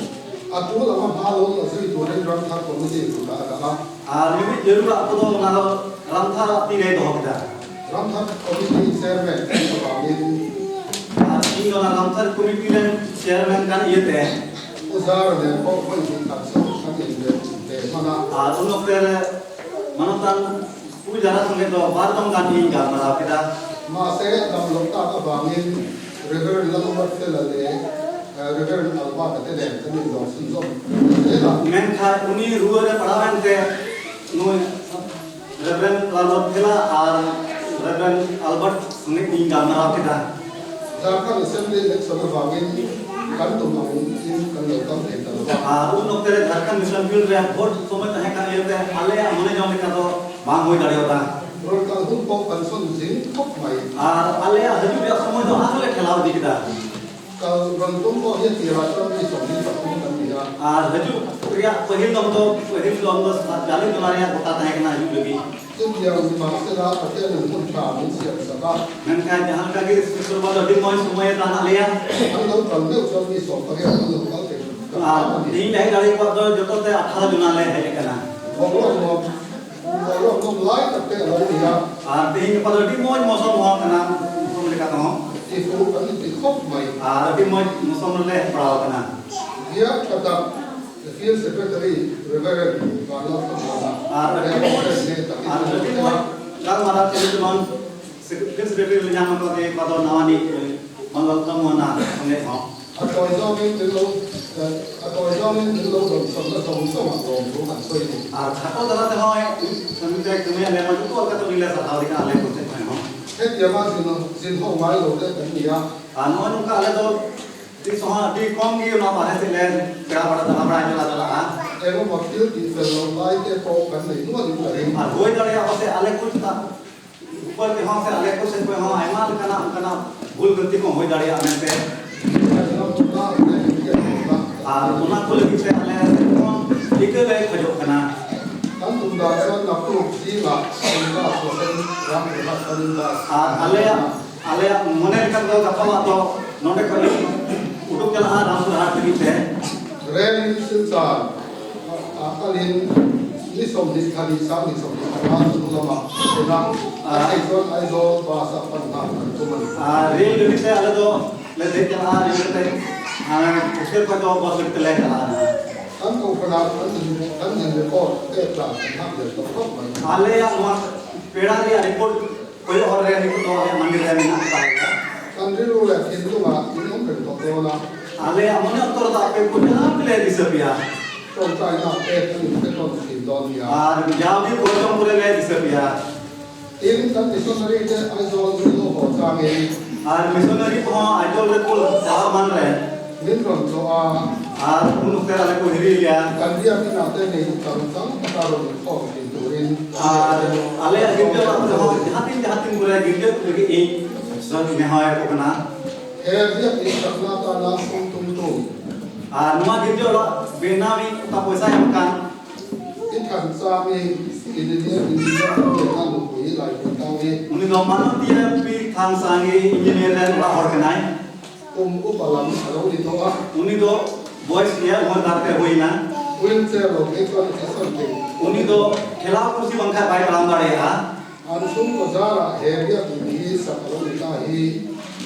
A tul anga hma lo la zui turin Ramthar Committee kutah a dah a. ᱟᱨ ᱢᱤᱢᱤᱫ ᱡᱟᱹᱨᱩᱲᱟᱜ ᱠᱚᱫᱚ ᱚᱱᱟ ᱫᱚ ᱨᱟᱢᱛᱷᱟᱨ ᱛᱤ ᱨᱮᱭ ᱫᱚᱦᱚ ᱠᱮᱫᱟ᱾ Ramthar Committee Chairman ka nih avangin. ᱟᱨ ᱤᱧ ᱫᱚ ᱚᱱᱟ ᱨᱟᱢᱛᱷᱟᱨ ᱠᱚᱢᱤᱴᱤ ᱨᱮᱱ ᱪᱮᱭᱟᱨᱢᱮᱱ ᱠᱟᱱ ᱤᱭᱟᱹᱛᱮ᱾ Pu Zara nen pawh vawi hnih khat chu kan inbe ve hman a. ᱟᱨ ᱩᱱ ᱚᱠᱛᱮ ᱨᱮ ᱢᱟᱱᱚᱛᱟᱱ ᱯᱩ ᱡᱟᱨᱟ ᱥᱚᱸᱜᱮ ᱫᱚ ᱵᱟᱨ ᱫᱚᱢ ᱜᱟᱱ ᱤᱧ ᱜᱟᱞᱢᱟᱨᱟᱣ ᱠᱮᱫᱟ᱾ Mahse, dam loh tak avangin Reverend Lalruatfela leh Reverend Albert-a te nen kan inzawm chhunzawm ta zel a. ᱢᱮᱱᱠᱷᱟᱱ ᱩᱱᱤ ᱨᱩᱣᱟᱹ ᱨᱮ ᱯᱟᱲᱟᱣ ᱮᱱᱛᱮ ᱱᱩᱭ ᱨᱮᱵᱷᱨᱮᱱᱰ ᱞᱟᱞᱨᱩᱣᱟᱛᱯᱷᱮᱞᱟ ᱟᱨ ᱨᱮᱵᱷᱨᱮᱱᱰ ᱟᱞᱵᱟᱨᱴ ᱥᱚᱸᱜᱮ ᱤᱧ ᱜᱟᱞᱢᱟᱨᱟᱣ ᱠᱮᱫᱟ᱾ Jharkhand Assembly Election avangin kan tum ang in kan lo kal thei ta lo va. ᱟᱨ ᱩᱱ ᱚᱠᱛᱮ ᱨᱮ ᱡᱷᱟᱨᱠᱷᱚᱸᱰ ᱢᱤᱥᱚᱱ ᱯᱷᱤᱞᱰ ᱨᱮ ᱵᱷᱳᱴ ᱥᱚᱢᱚᱭ ᱛᱟᱦᱮᱸ ᱠᱟᱱ ᱤᱭᱟᱹᱛᱮ ᱟᱞᱮᱭᱟᱜ ᱢᱚᱱᱮ ᱡᱚᱝ ᱞᱮᱠᱟ ᱫᱚ ᱵᱟᱝ ᱦᱩᱭ ᱫᱟᱲᱮᱭᱟᱫᱟ᱾ Rawn kal hun pawh kan sawn zing khawp mai. ᱟᱨ ᱟᱞᱮᱭᱟᱜ ᱦᱤᱡᱩᱜ ᱨᱮᱭᱟᱜ ᱥᱚᱢᱚᱭ ᱫᱚ ᱟᱨᱦᱚᱸ ᱞᱮ ᱴᱷᱮᱞᱟᱣ ᱤᱫᱤ ᱠᱮᱫᱟ᱾ Kal rawn tum pawh hi a tirah chuan mi 23 kan ni a. ᱟᱨ ᱦᱤᱡᱩᱜ ᱨᱮᱭᱟᱜ ᱯᱟᱹᱦᱤᱞ ᱫᱚᱢ ᱫᱚ ᱯᱟᱹᱦᱤᱞ ᱫᱚᱢ ᱫᱚ ᱡᱟᱞᱮ ᱡᱚᱞᱟ ᱨᱮᱭᱟᱜ ᱜᱚᱴᱟ ᱛᱟᱦᱮᱸ ᱠᱟᱱᱟ ᱦᱤᱡᱩᱜ ᱞᱟᱹᱜᱤᱫ᱾ Chutiang ni mahsela Pathianin hmun tha min siam sak a. ᱢᱮᱱᱠᱷᱟᱱ ᱡᱟᱦᱟᱸ ᱞᱮᱠᱟ ᱜᱮ ᱥᱤᱥᱩᱨ ᱵᱟ ᱫᱚ ᱟᱹᱰᱤ ᱢᱚᱡᱽ ᱥᱚᱢᱚᱭᱮ ᱫᱟᱱ ᱟᱫ ᱞᱮᱭᱟ᱾ An lo kal meuh chuan mi 18 an lo kal thei ta R hram a ni. ᱛᱮᱦᱤᱧ ᱞᱮ ᱦᱮᱡ ᱫᱟᱲᱮ ᱠᱚᱣᱟᱜ ᱫᱚ ᱡᱚᱛᱚ ᱛᱮ 18 ᱡᱚᱱᱟ ᱞᱮ ᱦᱮᱡ ᱟᱠᱟᱱᱟ᱾ Boruak nuam boruak nawm lai tak te a lo ni a. ᱟᱨ ᱛᱮᱦᱤᱧ ᱜᱟᱯᱟ ᱫᱚ ᱟᱹᱰᱤ ᱢᱚᱡᱽ ᱢᱚᱥᱚᱢ ᱦᱚᱸ ᱠᱟᱱᱟ ᱢᱚᱥᱚᱢ ᱞᱮᱠᱟ ᱛᱮᱦᱚᱸ᱾ Tifuh kan inti khawp mai. ᱟᱨ ᱟᱹᱰᱤ ᱢᱚᱡᱽ ᱢᱚᱥᱚᱢ ᱨᱮᱞᱮ ᱯᱟᱲᱟᱣ ᱟᱠᱟᱱᱟ᱾ Biak tha tak Field Secretary Reverend Vanlalthamana ᱟᱨ ᱟᱹᱰᱤ leh ᱢᱚᱡᱽ Reverend hneh takin R an lo ᱟᱹᱰᱤ thleng ᱢᱚᱡᱽ a. ᱜᱟᱞᱢᱟᱨᱟᱣ ᱪᱟᱹᱞᱩ ᱡᱮᱢᱚᱱ ᱯᱷᱤᱞᱰ ᱥᱮᱠᱨᱮᱴᱟᱨᱤ ᱞᱮ ᱧᱟᱢ ᱟᱠᱟᱫᱮ ᱚᱠᱟ ᱫᱚ ᱱᱟᱣᱟᱱᱤᱡ ᱵᱟᱱᱞᱟᱞᱛᱷᱟᱢᱩᱣᱟᱱᱟ ᱥᱚᱸᱜᱮ ᱦᱚᱸ᱾ A tawi zawngin min lo a tawi zawngin min lo rawn sawmna zawng zawngah lawm thu kan sawi ni. ᱟᱨ ᱠᱷᱟᱴᱚ ᱫᱷᱟᱨᱟ ᱛᱮᱦᱚᱸ ᱠᱟᱹᱢᱤ ᱠᱟᱹᱢᱤ ᱟᱞᱮ ᱢᱟ ᱡᱚᱛᱚ ᱞᱮᱠᱟᱛᱮ ᱩᱱᱤ ᱞᱮ ᱥᱟᱨᱦᱟᱣ ᱮ ᱠᱟᱱᱟ ᱟᱞᱮ ᱠᱚ ᱥᱮᱫ ᱠᱷᱚᱱ ᱦᱚᱸ᱾ Hetianga zin zin ho ngai lo te kan ni a. ᱟᱨ ᱱᱚᱜᱼᱚᱭ ᱱᱚᱝᱠᱟ ᱟᱞᱮ ᱫᱚ ᱛᱤᱥ ᱦᱚᱸ ᱟᱹᱰᱤ ᱠᱚᱢ ᱜᱮ ᱚᱱᱟ ᱵᱟᱨᱦᱮ ᱥᱮᱫ ᱞᱮ ᱯᱮᱲᱟ ᱵᱟᱲᱟ ᱫᱟᱬᱟ ᱵᱟᱲᱟᱭ ᱪᱟᱞᱟᱜ ᱪᱟᱞᱟᱜᱼᱟ᱾ Engemaw thil tih fel loh lai te pawh kan nei nualin ka ring. ᱟᱨ ᱦᱩᱭ ᱫᱟᱲᱮᱭᱟᱜᱼᱟ ᱯᱟᱥᱮᱡ ᱟᱞᱮ ᱠᱚ ᱪᱮᱛᱟᱱ ᱩᱯᱚᱨ ᱛᱮᱦᱚᱸ ᱥᱮ ᱟᱞᱮ ᱠᱚ ᱥᱮᱫ ᱠᱷᱚᱱ ᱦᱚᱸ ᱟᱭᱢᱟ ᱞᱮᱠᱟᱱᱟᱜ ᱚᱱᱠᱟᱱᱟᱜ ᱵᱷᱩᱞ ᱜᱟᱹᱞᱛᱤ ᱠᱚ ᱦᱩᱭ ᱫᱟᱲᱮᱭᱟᱜᱼᱟ ᱢᱮᱱᱛᱮ᱾ ᱟᱨ ᱚᱱᱟ ᱠᱚ ᱞᱟᱹᱜᱤᱫ ᱛᱮ ᱟᱞᱮ ᱥᱮᱫ ᱠᱷᱚᱱ ᱨᱤᱠᱟᱹ ᱞᱮ ᱠᱷᱚᱡᱚᱜ ᱠᱟᱱᱟ᱾ ᱟᱨ ᱟᱞᱮᱭᱟᱜ ᱟᱞᱮᱭᱟᱜ ᱢᱚᱱᱮ ᱞᱮᱠᱟ ᱫᱚ ᱜᱟᱯᱟᱣᱟᱜ ᱫᱚ ᱱᱚᱰᱮ ᱠᱷᱚᱱ ᱩᱰᱩᱠ ᱪᱟᱞᱟᱜᱼᱟ ᱨᱟᱢᱯᱩᱨ ᱦᱟᱴ ᱞᱟᱹᱜᱤᱫ ᱛᱮ᱾ Relin Silchar ah kalin ni 22 25 chhung lamah thlen a, a theih chuan Aizawl bus ah pan nghal kan tum a ni. ᱟᱨ ᱨᱮᱞ ᱜᱟᱹᱰᱤ ᱛᱮ ᱟᱞᱮ ᱫᱚ ᱞᱮ ᱫᱮᱡ ᱪᱟᱞᱟᱜᱼᱟ, ᱨᱮᱞ ᱛᱮ ᱩᱥᱟᱹᱨ ᱠᱷᱚᱱ ᱫᱚ ᱵᱟᱥ ᱜᱟᱹᱰᱤ ᱛᱮᱞᱮ ᱪᱟᱞᱟᱜᱼᱟ᱾ Kan kohhranah kan in kan in record pek lah kan hak leh tawh khawp mai. ᱟᱞᱮᱭᱟᱜ ᱱᱚᱣᱟ ᱯᱮᱲᱟ ᱨᱮᱭᱟᱜ ᱨᱤᱯᱳᱨᱴ ᱠᱚᱭᱚᱜ ᱦᱚᱨ ᱨᱮ ᱱᱤᱛᱚᱜ ᱫᱚ ᱟᱞᱮᱭᱟᱜ ᱢᱟᱱᱰᱤ ᱨᱮ ᱢᱮᱱᱟᱜ ᱟᱠᱟᱫᱟ᱾ Kan rilru leh thinlungah in awm reng tawh dawn a. ᱟᱞᱮᱭᱟᱜ ᱢᱚᱱᱮ ᱚᱱᱛᱚᱨ ᱫᱚ ᱟᱯᱮ ᱠᱚ ᱡᱟᱱᱟᱢ ᱜᱮᱞᱮ ᱫᱤᱥᱟᱹ ᱯᱮᱭᱟ᱾ Tawngtaina te kan in pe tawn thin dawn nia. ᱟᱨ ᱡᱟᱣᱜᱮ ᱠᱚᱨᱡᱚᱢ ᱠᱚᱨᱮ ᱞᱮ ᱫᱤᱥᱟᱹ ᱯᱮᱭᱟ᱾ Tin, kan missionary te Aizawl min lo haw changin. ᱟᱨ ᱢᱤᱥᱚᱱᱟᱨᱤ ᱠᱚᱦᱚᱸ ᱟᱭᱡᱚᱞ ᱨᱮ ᱠᱩᱞ ᱪᱟᱞᱟᱣ ᱢᱟᱱ ᱨᱮ᱾ Min rawn tlawh a. Ar un ukter ale ko hiri lia. Kan biak inah te nei upa ru tam tak a rawn inkhawm thin turin kan Ar biak te. Ale girja orak te ho jahan tin jahan tin kore girja lagi ing zon nehoy ko kana. He biak in sakna atana sum tumtu. Ar nuwa girja orak benawi ka poisa em kan. I than chang i engineer engineer ka biakna nupui Laipui tang hi. Uni do manotia pi thang sang i engineer ren orak hor kanai. Kum upa lam a lo ni tawh a. Uni do boys nia umar dar te hui na. Wheelchair lo phei chuan a che sawn thei. Uni do thela kursi bangkha bai taram dare a. An chhungkaw zarah he biakin hi sak a lo ni ta hi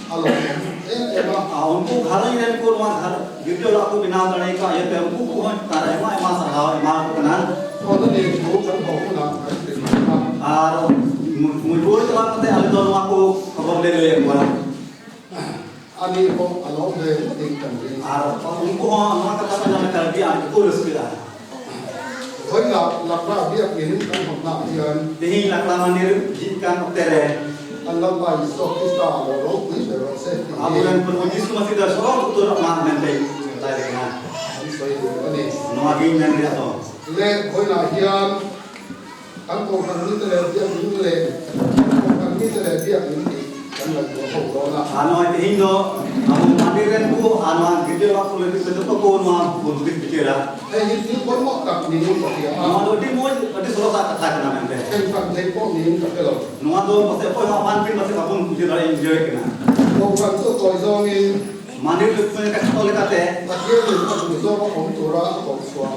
a lawmawm em em a. A unku gharanj ren ko nuwa ghar girja orak ko binaw dare ka ia te unku ko hon tar aima aima sarhaw ema ko kana. Chuan a ni thu kan haw hunah kan hrilh ang a. Ar mujbur chala kate ale do nuwa ko khabor le lei akwa. A ni pawh a lawm ve ngawt in kan ring. Ar unku hon nuwa katha ko nyam kar bi ar ko raska. Vawi lak lakra biakin kan hawtnaah hian. Tihi lakra mandir jit kan awkte re. Kan Lalpa Isua Krista a lo ropui ber rawh se tih hi. Abulen Prabhu Jisu Masih da sorok tutur amah men tei lai reng a. An sawi duh a ni. Nuwa ging men ria to. Le vawilah hian kan kohhran mite leh biakin leh kan kohhran mite leh biakin tih kan ngaihtuah ho dawn a. A nuai tihin do abu mandir ren ku a nuwa girja orak ku lagi joto ko nuwa bun hudis bichir a. Hei hi thil pawimawh tak niin ka hria a. Nuwa do adi mawi adi sorosa katha kana mente. Then hran thei pawh niin ka hre lo. Nuwa do pase pawih ho apan pin pase babun bujhe dare enjoy kana. Kohhran chu tawi zawngin. Mandir lukpui ka khato lekate. Pathianin a duh zawk a awm tura a koh chhuah.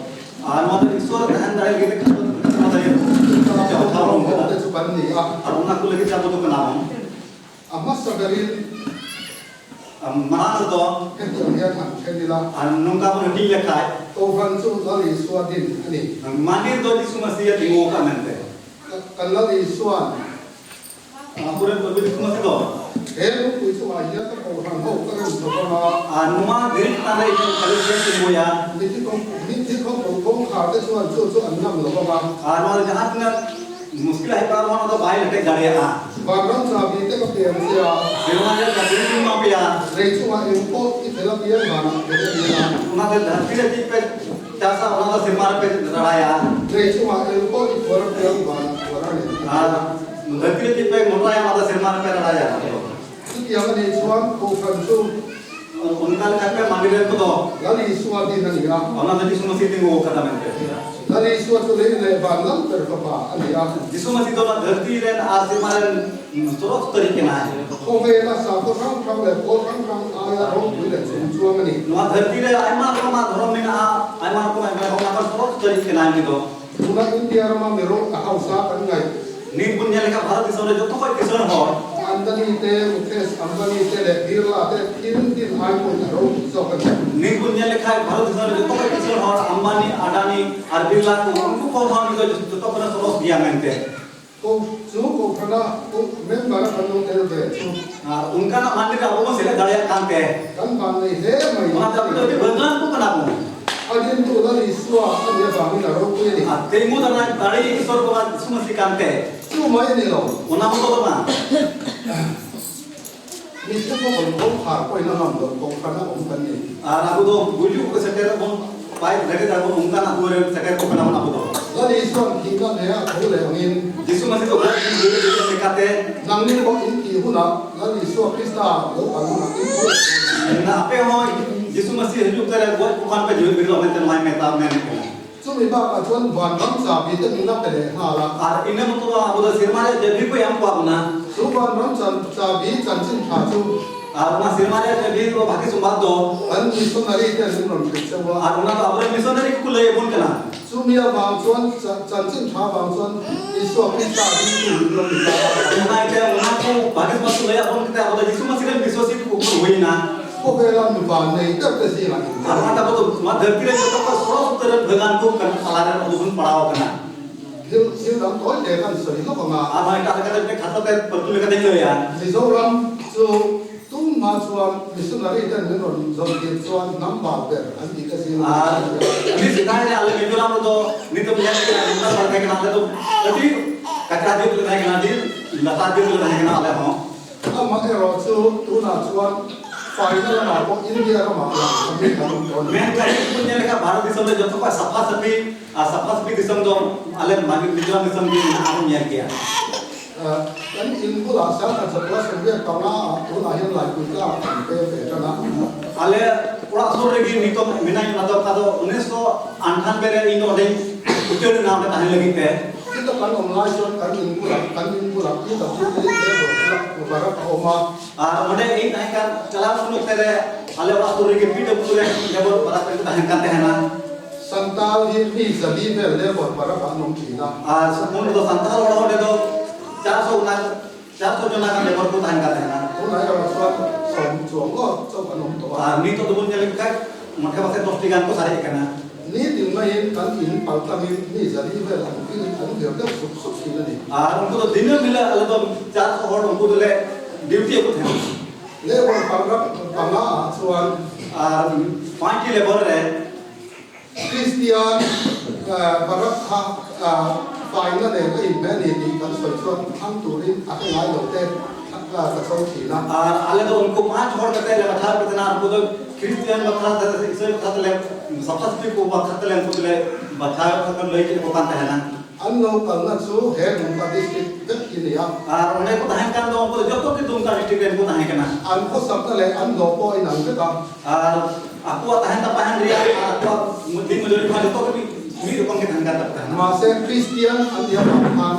A nuwa do Iswar tahan dare lagi khato khato dare Chutah rawngbawl te chu kan ni a. Ar ona ku lagi chabu do kana bom. A hmasa berin. Marang do. Hetiang hian han then ila. An nungka pawh heti lekhai. Kohhran chu Lal Isua din a ni. Mandir do Jisu Masih a tingo ka mente. Kan Lal Isua'n. Apuren Prabhu Jisu Masih do. He lungpui chungah hian ka kohhran ho ka rem chho vang a. Nunga diri tan rei hian Khalid tingo ya. Mithi mithi khawpui kawngkhar te chuan chu chu an ngam lo vang a. Nunga jahan tinga Mushkil hai par wana do bai letek dariya a. Vanram chabi te ka pian che a. Sirma hian ka ding ding ma pia. Lei chungah eng pawh i fel a piang vanah fel a ni a. Una te dharti re ti pe chasa ona do sirma re pe radaya. Lei chungah eng pawh i phuar a piang vanah phuar a ni a. Dharti re ti pe muraya ma do sirma re pe radaya. Chutiang a nih chuan Kohhran chu. Unka lekha pe mandir re ko do. Lal Isua din a ni a. Ona do Jisu Masih tingo kata mente. Lal Isua chu lei leh van lal ber fapa a ni a. Jisu Masih do la dharti ren ar sirma ren sorok tari kena. Khawvela sakhaw hrang hrang leh pawl hrang hrang aia ropui leh chung chuang a ni. Nua dharti re aima rokoma dharom mena a aima rokoma aima rokoma par sorok tari kena ni do. Tuna India rama mi ro a hausa kan ngaih. Ni bun nyel lekha Bharat disom re joto khoi kisan hor. Andani te, Mukesh Ambani te leh Birla te thil din ai pawhin a ropui zawk a ni. Ni bun nyel lekha Bharat disom re joto khoi kisan hor Ambani, Adani ar Birla ko unku ko hon ni do joto khona soros dia mente. Ko chu kohhrana ko member a kan lo tel ve chu. Unka na mandir abo bon selek dariyak kan te. Kan van nei hle mai. Ona te abo do bhagwan ko kana bon. A dintu Lal Isua a nih avangin a ropui a ni. A teimu dana dari Iswar baba Jisu Masih kan te. Chu mai a ni lo. Ona moto do bang. Mitthi pawh kan kawngkhar pawhin a ngam loh kawngkhar a awm kan ni. Ar abu do guju ko seter bon pai lage dar bon ungka na ture seter ko kana bon abu do. Lal Isua'n thihna leh a tho leh angin. Jisu Masih do gaj guru jisu lekate. Nangni pawh in tih hunah Lal Isua Krista lo kal hunah in tho leh dawn a ni. Na ape ho Jisu Masih hijuk tere goj ko khan pe jiwit biro mente mai meta men kana. Chumi bakah chuan van ram chabi te min a pe leh nghal a. Ar ina moto do abu do sirma re je bhi ko yam ko abuna. Chu van ram chabi chanchin tha chu. Ar ona sirma re je bhi ko bhagi sumbad do. Kan missionary te an rawn hrilh cheu a. Ar ona do abore missionary ko lei bun kana. Chumi avang chuan chanchin tha avang chuan Isua Krista ringtu in rawn ni ta a. Ona te ona ko bhagi sumbad tu lei abun kete abu do Jisu Masih re missionary ko ko huina. Khawvela mi van nei deuh te zingah in tel a. Thil thil dang tawi te kan sawi lawk ang a. Mizoram chu tumah chuan missionary ten min rawn zawn tir chuan hnam bal ber an tih te zingah in tel a. Amaherawhchu tunah chuan. Faina lamah pawh India ramah lang thamin kan awm tawh a ni. Mengkhan nih punya leka Bharat disom re jotto khoi safha safi ar safha safi disom do ale Mizoram disom ge mena aru nyel gea. Kan in bulah 1805 ah tunah hian Laipui tlang an pem ve tan a. Ale orak sur rege nitok menai ona do oka do unesho anthanbe re iny do ondeny uchar lena onde tahen lagid te. Chita kan awm lai chuan kan in bulah kan in bulah PWD labour club barak a awm a. Ar onde iny tahen kan chalaw un okte re ale orak sur rege PWD labour barak rege tahen kan tehena. Santal hi mi 400 vel labour barak ah an awm thin a. Ar un do Santal hor onde do 400 una 400 jona gan labour ko tahen kan tehena. Tunah erawh chuan 10 chuang ngawt chauh an awm tawh a. Ar nitok do bon nyel lekhan mothe pase 10 ti gan ko sarei kana. Ni tin maiin kan in pal tlangin mi 400 vel an vil an vir deuh sup sup thin a ni. Ar unku do dinam hila ale do 400 hor unku dole duty ko thena. Labour pangrak panga ah chuan. Ar 5 ti labour re. Kristian Barak kha faina nen a inhmeh a ni tih kan sawi chuan thlang turin a hre ngai lo te ka cho thin a. Ar ale do unku 5 hor kate le bathar kate na unku do Kristian bakhra te Isai bakhra te le safha safi ko bakhra te le unku le bathar kha lei ke ko kan tehna. An lo kalna chu he Dumka district vek hi ni a. Ar onde ko tahen kan do unku do joto ke Dumka district ren ko tahen kana. An khawsakna leh an hlawh pawh a inang vek a. Ar akowa tahen tapahen ria ar akowa din majuri kha joto ke mid rokom ge tahen kan tapahena. Mahse Kristian an nih avang khan.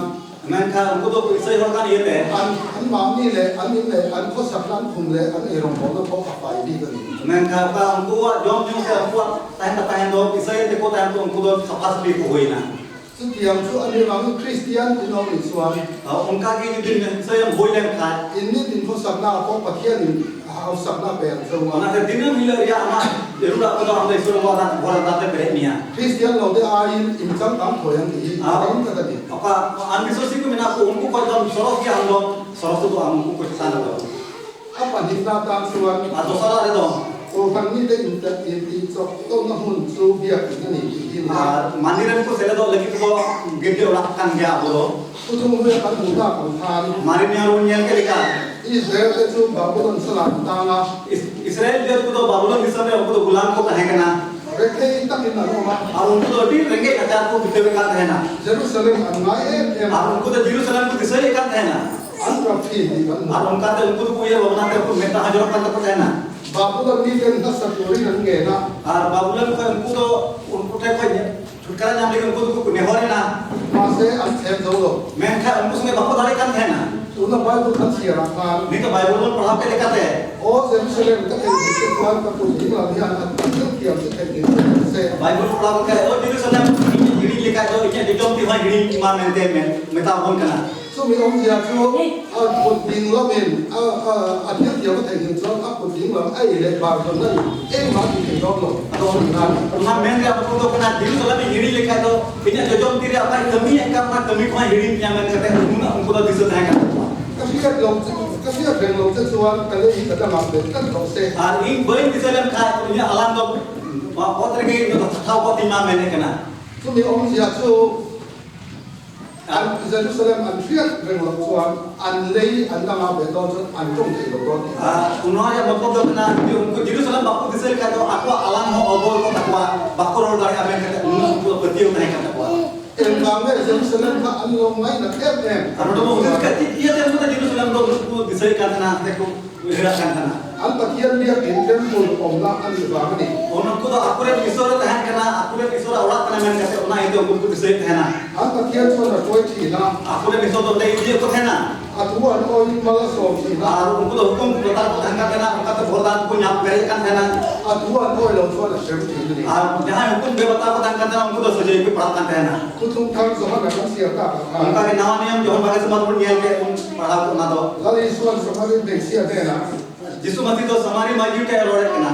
Menkhan unku do Isai hor kan iate. An an mahni leh an in leh an khawsakna an khum leh an eirawngbawlna pawh a fai bik a ni. Menkhan oka unkuwa jom nyu se unkuwa tahen tapahen do Isai te ko tahen to unku do safha safi ko huina. Chutiang chu a ni vangin Kristian in lo nih chuan. Awmka ki ni din sawi ang hawi lem kha. In ni din khawsakna ah pawh Pathianin a hausakna pe ang cheu a. Ona te dinam hila ria ama erura ko am dai suru wa dan bora dan te pere mia. Kristian lo te aiin in changkang thawi ang tih hi a ring tlat a ni. Oka an misosi ku mena ku unku ko dam soros gi ang dom soros tu am unku ko san do. A pahnihna tan chuan. A dosara re dom. Kohhran mite intat intih chawk tawhna hmun chu biakin a ni tih hi a ni a. Mahni ram ku sele dawh lagi pawh girgir ulak kan gia abo lo. Pu thung vel kan hmuh tak ang khan. Mahni nia run nel ke leka. Israel te chu Babylon salah an tang a. Israel te ku do Babylon disom re unku do gulam ko tahen kana. Rethei takin an awm a. Ar unku do adi rengei nachar ko bitewe kan tahena. Jerusalem an ngai em em a. Ar unku do Jerusalem ku disai kan tahena. An tap thin tih kan hmu. Ar unka te unku do ku uiher bhabna te unku meda hajorok kan tako tahena. Babulon miten hmasa turin an ngen a. Ar Babulon khaw unku do unku thei khaw chhutkara nyam legi unku do ku nehor ena. Mahse an thlem zo lo. Menkhan unku sunge bako dare kan thena. Tuna Bible kan chhiar ah khan. Nito Bible bon padhaw ke lekate. Aw Jerusalem ka thei thei che chuan ka kut ding lam hian an thil thiam che thei thei che ang che. Bible padhaw ke o Jerusalem hiring lekai do inya jojom ti hoi hiring ima mente men meta bon kana. Chumi awmzia chu a kut ding lamin a thil thiam a theihnghilh chuan a kut ding lam a ei leh bar dawn a ni. Engmah ti thei dawn lo a sawi nan. Ona men ria motlob do kana Jerusalem hiri lekhai do inya jojom ti ria okai kami ekam na kami ko hiri nya men kate unna unku do disa tahe kana. Ka hriat lo che ka hriat reng lo che chuan ka lei hi ka dangah bet tlat rawh se. Ar ing bain disa lem khai inya alam do ot rege do thau ko ti ma men kana. Chumi awmzia chu An Jerusalem an hriat reng loh chuan an lei an dangah ve dawn chuan an tawng thei lo dawn tih a. Unua motlob do kana Jerusalem bako disa lekha do akowa alang ho obol ko takowa bako ror dare amen kate unua unku patiau tahe kan takowa. Engvang nge Jerusalem kha an lo ngaihna em em? Aro do hudis ka ti ia te unku Jerusalem do unku disa kan thana te ku uihera kan thana. An Pathian biakin temple awmna a nih vang a ni. Unku do akure isore tahen kana akure isore orak kana men kate ona ite unku disa thena. An Pathian chuan a hruai thin a. Akure isore do te ije ko thena. A thu an awiin mal a sawm thin a. Ar unku do hukum latar ko tahen kan thena unka te vordan ko nyam pere kan thena. A thu an awi lo chuan a hrem thin a ni. Ar jahan hukum bebata ko tahen kan thena unku do sojai ko padhaw kan thena. Thuthlung thar Johan a kan chhiar tak ah khan. Unka ke nawa niyam Johan bhage samad bun nyel ke un padhaw ko ona do. Lal Isuan Samari hmeichhia hnenah. Jisu Masih do Samari majhi te rore kana.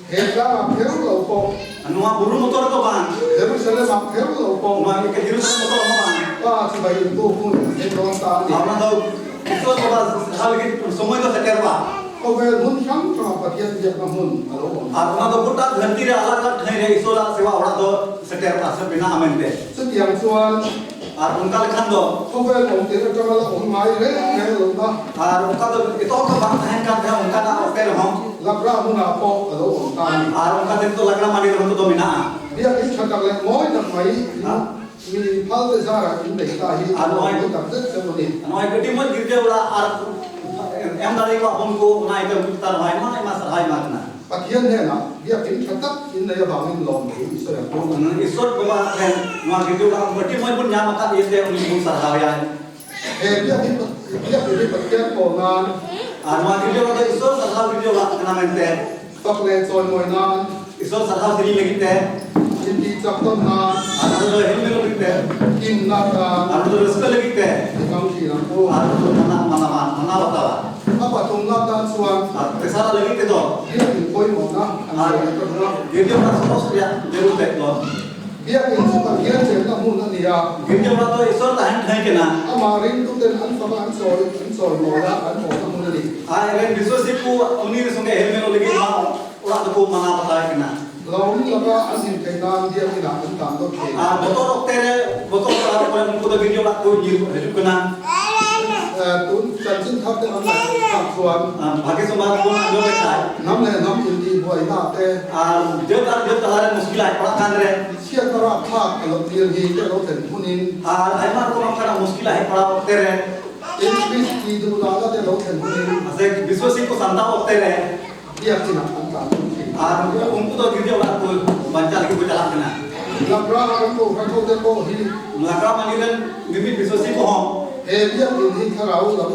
He tlangah kher lo pawh. Nuwa buru motor do bang. Jerusalem ah kher lo pawh. Nuwa ke Jerusalem motor ho bang. Pa chibai in tu hun he dawn ta a ni. Ona do Iso do ba hal ki somoi do seter ba. Khawvel hmun hrang hrangah Pathian biakna hmun a lo awm. Ar ona do gota dharti re alag alag thai re Iso la sewa ora do seter ba se bina amen te. Chutiang chuan. Ar unka lekhan do. Khawvel awm tir atanga la awm ngai reng reng lohna. Ar unka do ito ko bang tahen kan the unka na okte rehon. Lakra hmunah pawh a lo awm ta a ni. Ar ᱚᱱᱠᱟ ᱛᱮ ᱱᱤᱛᱚᱜ ᱞᱟᱠᱲᱟ ᱢᱟᱱᱰᱤ ᱨᱮᱦᱚᱸ ᱱᱤᱛᱚᱜ ᱫᱚ ᱢᱮᱱᱟᱜᱼᱟ᱾ Biakin tha tak leh mawi tak mai in mi phal te zarah in nei ta hi a lawm tak zet cheu a ni. ᱱᱚᱜᱼᱚᱭ ᱟᱹᱰᱤ ᱢᱚᱡᱽ ᱜᱤᱨᱡᱟᱹ ᱚᱲᱟᱜ ᱟᱨ ᱮᱢ ᱫᱟᱲᱮ ᱠᱚᱣᱟ ᱵᱚᱱ ᱠᱚ ᱚᱱᱟ ᱤᱭᱟᱹᱛᱮ ᱩᱱᱠᱩ ᱪᱮᱛᱟᱱ ᱨᱮᱦᱚᱸ ᱟᱭᱢᱟ ᱟᱭᱢᱟ ᱥᱟᱨᱦᱟᱣ ᱮᱢᱟ ᱠᱟᱱᱟ᱾ Pathian hnenah biakin tha tak in nei avangin lawmthu i sawi ang u. ᱤᱥᱥᱚᱨ ᱵᱟᱵᱟ ᱴᱷᱮᱱ ᱱᱚᱣᱟ ᱜᱤᱨᱡᱟᱹ ᱚᱲᱟᱜ ᱟᱹᱰᱤ ᱢᱚᱡᱽ ᱵᱚᱱ ᱧᱟᱢ ᱟᱠᱟᱫ ᱤᱭᱟᱹᱛᱮ ᱩᱱᱤ ᱵᱚᱱ ᱥᱟᱨᱦᱟᱣᱮᱭᱟ᱾ He biakin biakin hi Pathian pawl nan. ᱟᱨ ᱱᱚᱣᱟ ᱜᱤᱨᱡᱟᱹ ᱚᱲᱟᱜ ᱫᱚ ᱤᱥᱥᱚᱨ ᱥᱟᱨᱦᱟᱣ ᱜᱤᱨᱡᱟᱹ ᱚᱲᱟᱜ ᱠᱟᱱᱟ ᱢᱮᱱᱛᱮ᱾ Fak leh chawimawi nan. ᱤᱥᱥᱚᱨ ᱥᱟᱨᱦᱟᱣ ᱥᱮᱨᱮᱧ ᱞᱟᱹᱜᱤᱫ ᱛᱮ᱾ Intih chak tawn nan. ᱟᱨ ᱱᱚᱰᱮ ᱫᱚ ᱦᱮᱞᱢᱮᱞ ᱞᱟᱹᱜᱤᱫ ᱛᱮ᱾ Kimna tan. ᱟᱨ ᱱᱚᱰᱮ ᱫᱚ ᱨᱟᱹᱥᱠᱟᱹ ᱞᱟᱹᱜᱤᱫ ᱛᱮ᱾ I hmang thin ang u. ᱟᱨ ᱱᱚᱰᱮ ᱫᱚ ᱢᱟᱱᱟᱣ ᱢᱟᱱᱟᱣᱟ ᱢᱟᱱᱟᱣ ᱵᱟᱛᱟᱣᱟ᱾ A pathumna tan chuan. ᱟᱨ ᱛᱮᱥᱟᱨᱟᱜ ᱞᱟᱹᱜᱤᱫ ᱛᱮᱫᱚ᱾ Biakin pawimawhna an R sawi ta hnung a. ᱜᱤᱨᱡᱟᱹ ᱚᱲᱟᱜ ᱥᱚᱨᱚᱥ ᱨᱮᱭᱟᱜ ᱡᱟᱹᱨᱩᱲ ᱛᱮᱫ ᱫᱚ᱾ Biakin chu Pathian chenna hmun a ni a. ᱜᱤᱨᱡᱟᱹ ᱚᱲᱟᱜ ᱫᱚ ᱤᱥᱥᱚᱨ ᱛᱟᱦᱮᱱ ᱴᱷᱟᱹᱭ ᱠᱟᱱᱟ᱾ Amah ringtuten an faka an chawi an chawimawi a, an awmna hmun a ni. ᱟᱨ ᱨᱮᱱ ᱵᱤᱥᱣᱟᱥᱤ ᱠᱚ ᱩᱱᱤ ᱥᱚᱸᱜᱮ ᱦᱮᱞᱢᱮᱞᱚᱜ ᱞᱟᱹᱜᱤᱫ ᱱᱚᱣᱟ ᱚᱲᱟᱜ ᱫᱚᱠᱚ ᱢᱟᱱᱟᱣ ᱵᱟᱛᱟᱣᱮᱫ ᱠᱟᱱᱟ᱾ Hlauhawm laka an hlim theih nan biakinah an tan dawt thei. ᱟᱨ ᱵᱚᱛᱚᱨ ᱚᱠᱛᱮ ᱨᱮ ᱵᱚᱛᱚᱨ ᱯᱟᱲᱟᱣ ᱠᱚᱨᱮ ᱩᱱᱠᱩ ᱫᱚ ᱜᱤᱨᱡᱟᱹ ᱚᱲᱟᱜ ᱠᱚ ᱧᱤᱨ ᱦᱤᱡᱩᱜ ᱠᱟᱱᱟ᱾ Tun chanchin thar te an ngaihtuah thlak chuan. ᱵᱷᱟᱜᱮ ᱥᱚᱢᱵᱟᱫ ᱵᱚᱱ ᱟᱸᱡᱚᱢ ᱞᱮᱠᱷᱟᱡ᱾ Hnam leh hnam intih buaina te. ᱟᱨ ᱡᱟᱹᱛ ᱟᱨ ᱡᱟᱹᱛ ᱛᱟᱞᱟ ᱨᱮ ᱢᱩᱥᱠᱤᱞ ᱟᱡ ᱯᱟᱲᱟᱜ ᱠᱟᱱ ᱨᱮ᱾ Chhiatna rapthlak a lo tir hi te lo thlen hunin. ᱟᱨ ᱟᱭᱢᱟ ᱨᱚᱠᱚᱢ ᱚᱱᱠᱟᱱᱟᱜ ᱢᱩᱥᱠᱤᱞ ᱦᱮᱡ ᱯᱟᱲᱟᱣ ᱚᱠᱛᱮ ᱨᱮ᱾ Tin Kristi duhdahna te lo thlen hunin. ᱥᱮ ᱵᱤᱥᱣᱟᱥᱤ ᱠᱚ ᱥᱟᱢᱴᱟᱣ ᱚᱠᱛᱮ ᱨᱮ᱾ Biakinah an tlan dun thin. ᱟᱨ ᱩᱱᱠᱩ ᱫᱚ ᱜᱤᱨᱡᱟᱹ ᱚᱲᱟᱜ ᱠᱚ ᱵᱟᱧᱪᱟᱣ ᱞᱟᱹᱜᱤᱫ ᱠᱚ ᱪᱟᱞᱟᱜ ᱠᱟᱱᱟ᱾ Lakra kan kohhran ho te pawh hi. ᱞᱟᱠᱲᱟ ᱢᱟᱹᱱᱰᱤ ᱨᱮᱱ ᱢᱤᱢᱤᱫ ᱵᱤᱥᱣᱟᱥᱤ ᱠᱚᱦᱚᱸ᱾ He biakin hi thlarau lam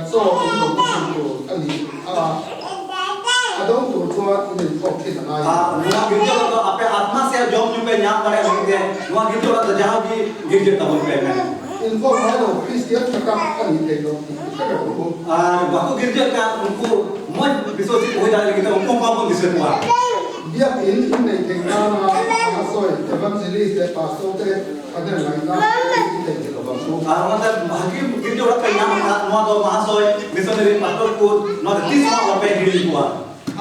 chaw in lo thin tur a ni a, a dawng tur chuan in inkhawm thin a ngai. ᱟᱨ ᱱᱚᱣᱟ ᱜᱤᱨᱡᱟᱹ ᱚᱲᱟᱜ ᱫᱚ ᱟᱯᱮ ᱟᱛᱢᱟ ᱥᱮ ᱡᱚᱢ ᱧᱩ ᱯᱮ ᱧᱟᱢ ᱫᱟᱲᱮᱭᱟᱜ ᱞᱟᱹᱜᱤᱫ ᱛᱮ ᱱᱚᱣᱟ ᱜᱤᱨᱡᱟᱹ ᱚᱲᱟᱜ ᱫᱚ ᱡᱟᱦᱟᱸ ᱜᱮ ᱜᱤᱨᱡᱟᱹ ᱛᱟᱵᱚᱱ ᱯᱮ ᱢᱮᱱ᱾ Inkhawm ngai lo Kristian tha tak a nih theih loh tih i hre reng ang u. ᱟᱨ ᱵᱟᱠᱚ ᱜᱤᱨᱡᱟᱹᱜ ᱠᱟᱱ ᱩᱱᱠᱩ ᱢᱚᱡᱽ ᱵᱤᱥᱣᱟᱥᱤ ᱠᱚ ᱦᱩᱭ ᱫᱟᱲᱮᱭᱟᱜ ᱞᱟᱹᱜᱤᱫ ᱛᱮ ᱩᱱᱠᱩ ᱦᱚᱸ ᱵᱟᱵᱚᱱ ᱫᱤᱥᱟᱹ ᱠᱚᱣᱟ᱾ Biakin in nei theih nana a sawi Evangelist leh Pastor te thahnem ngaihna in nei thei lo vang u. ᱟᱨ ᱚᱱᱟᱛᱮ ᱵᱷᱟᱜᱮ ᱜᱤᱨᱡᱟᱹ ᱚᱲᱟᱜ ᱯᱮ ᱧᱟᱢ ᱟᱠᱟᱫ ᱱᱚᱣᱟ ᱫᱚ ᱢᱟᱦᱟᱥᱚᱭ ᱢᱤᱥᱚᱱᱟᱨᱤ ᱯᱟᱥᱴᱚᱨ ᱠᱚ ᱱᱚᱣᱟ ᱫᱚ ᱛᱤᱥ ᱦᱚᱸ ᱵᱟᱯᱮ ᱦᱤᱲᱤᱧ ᱠᱚᱣᱟ᱾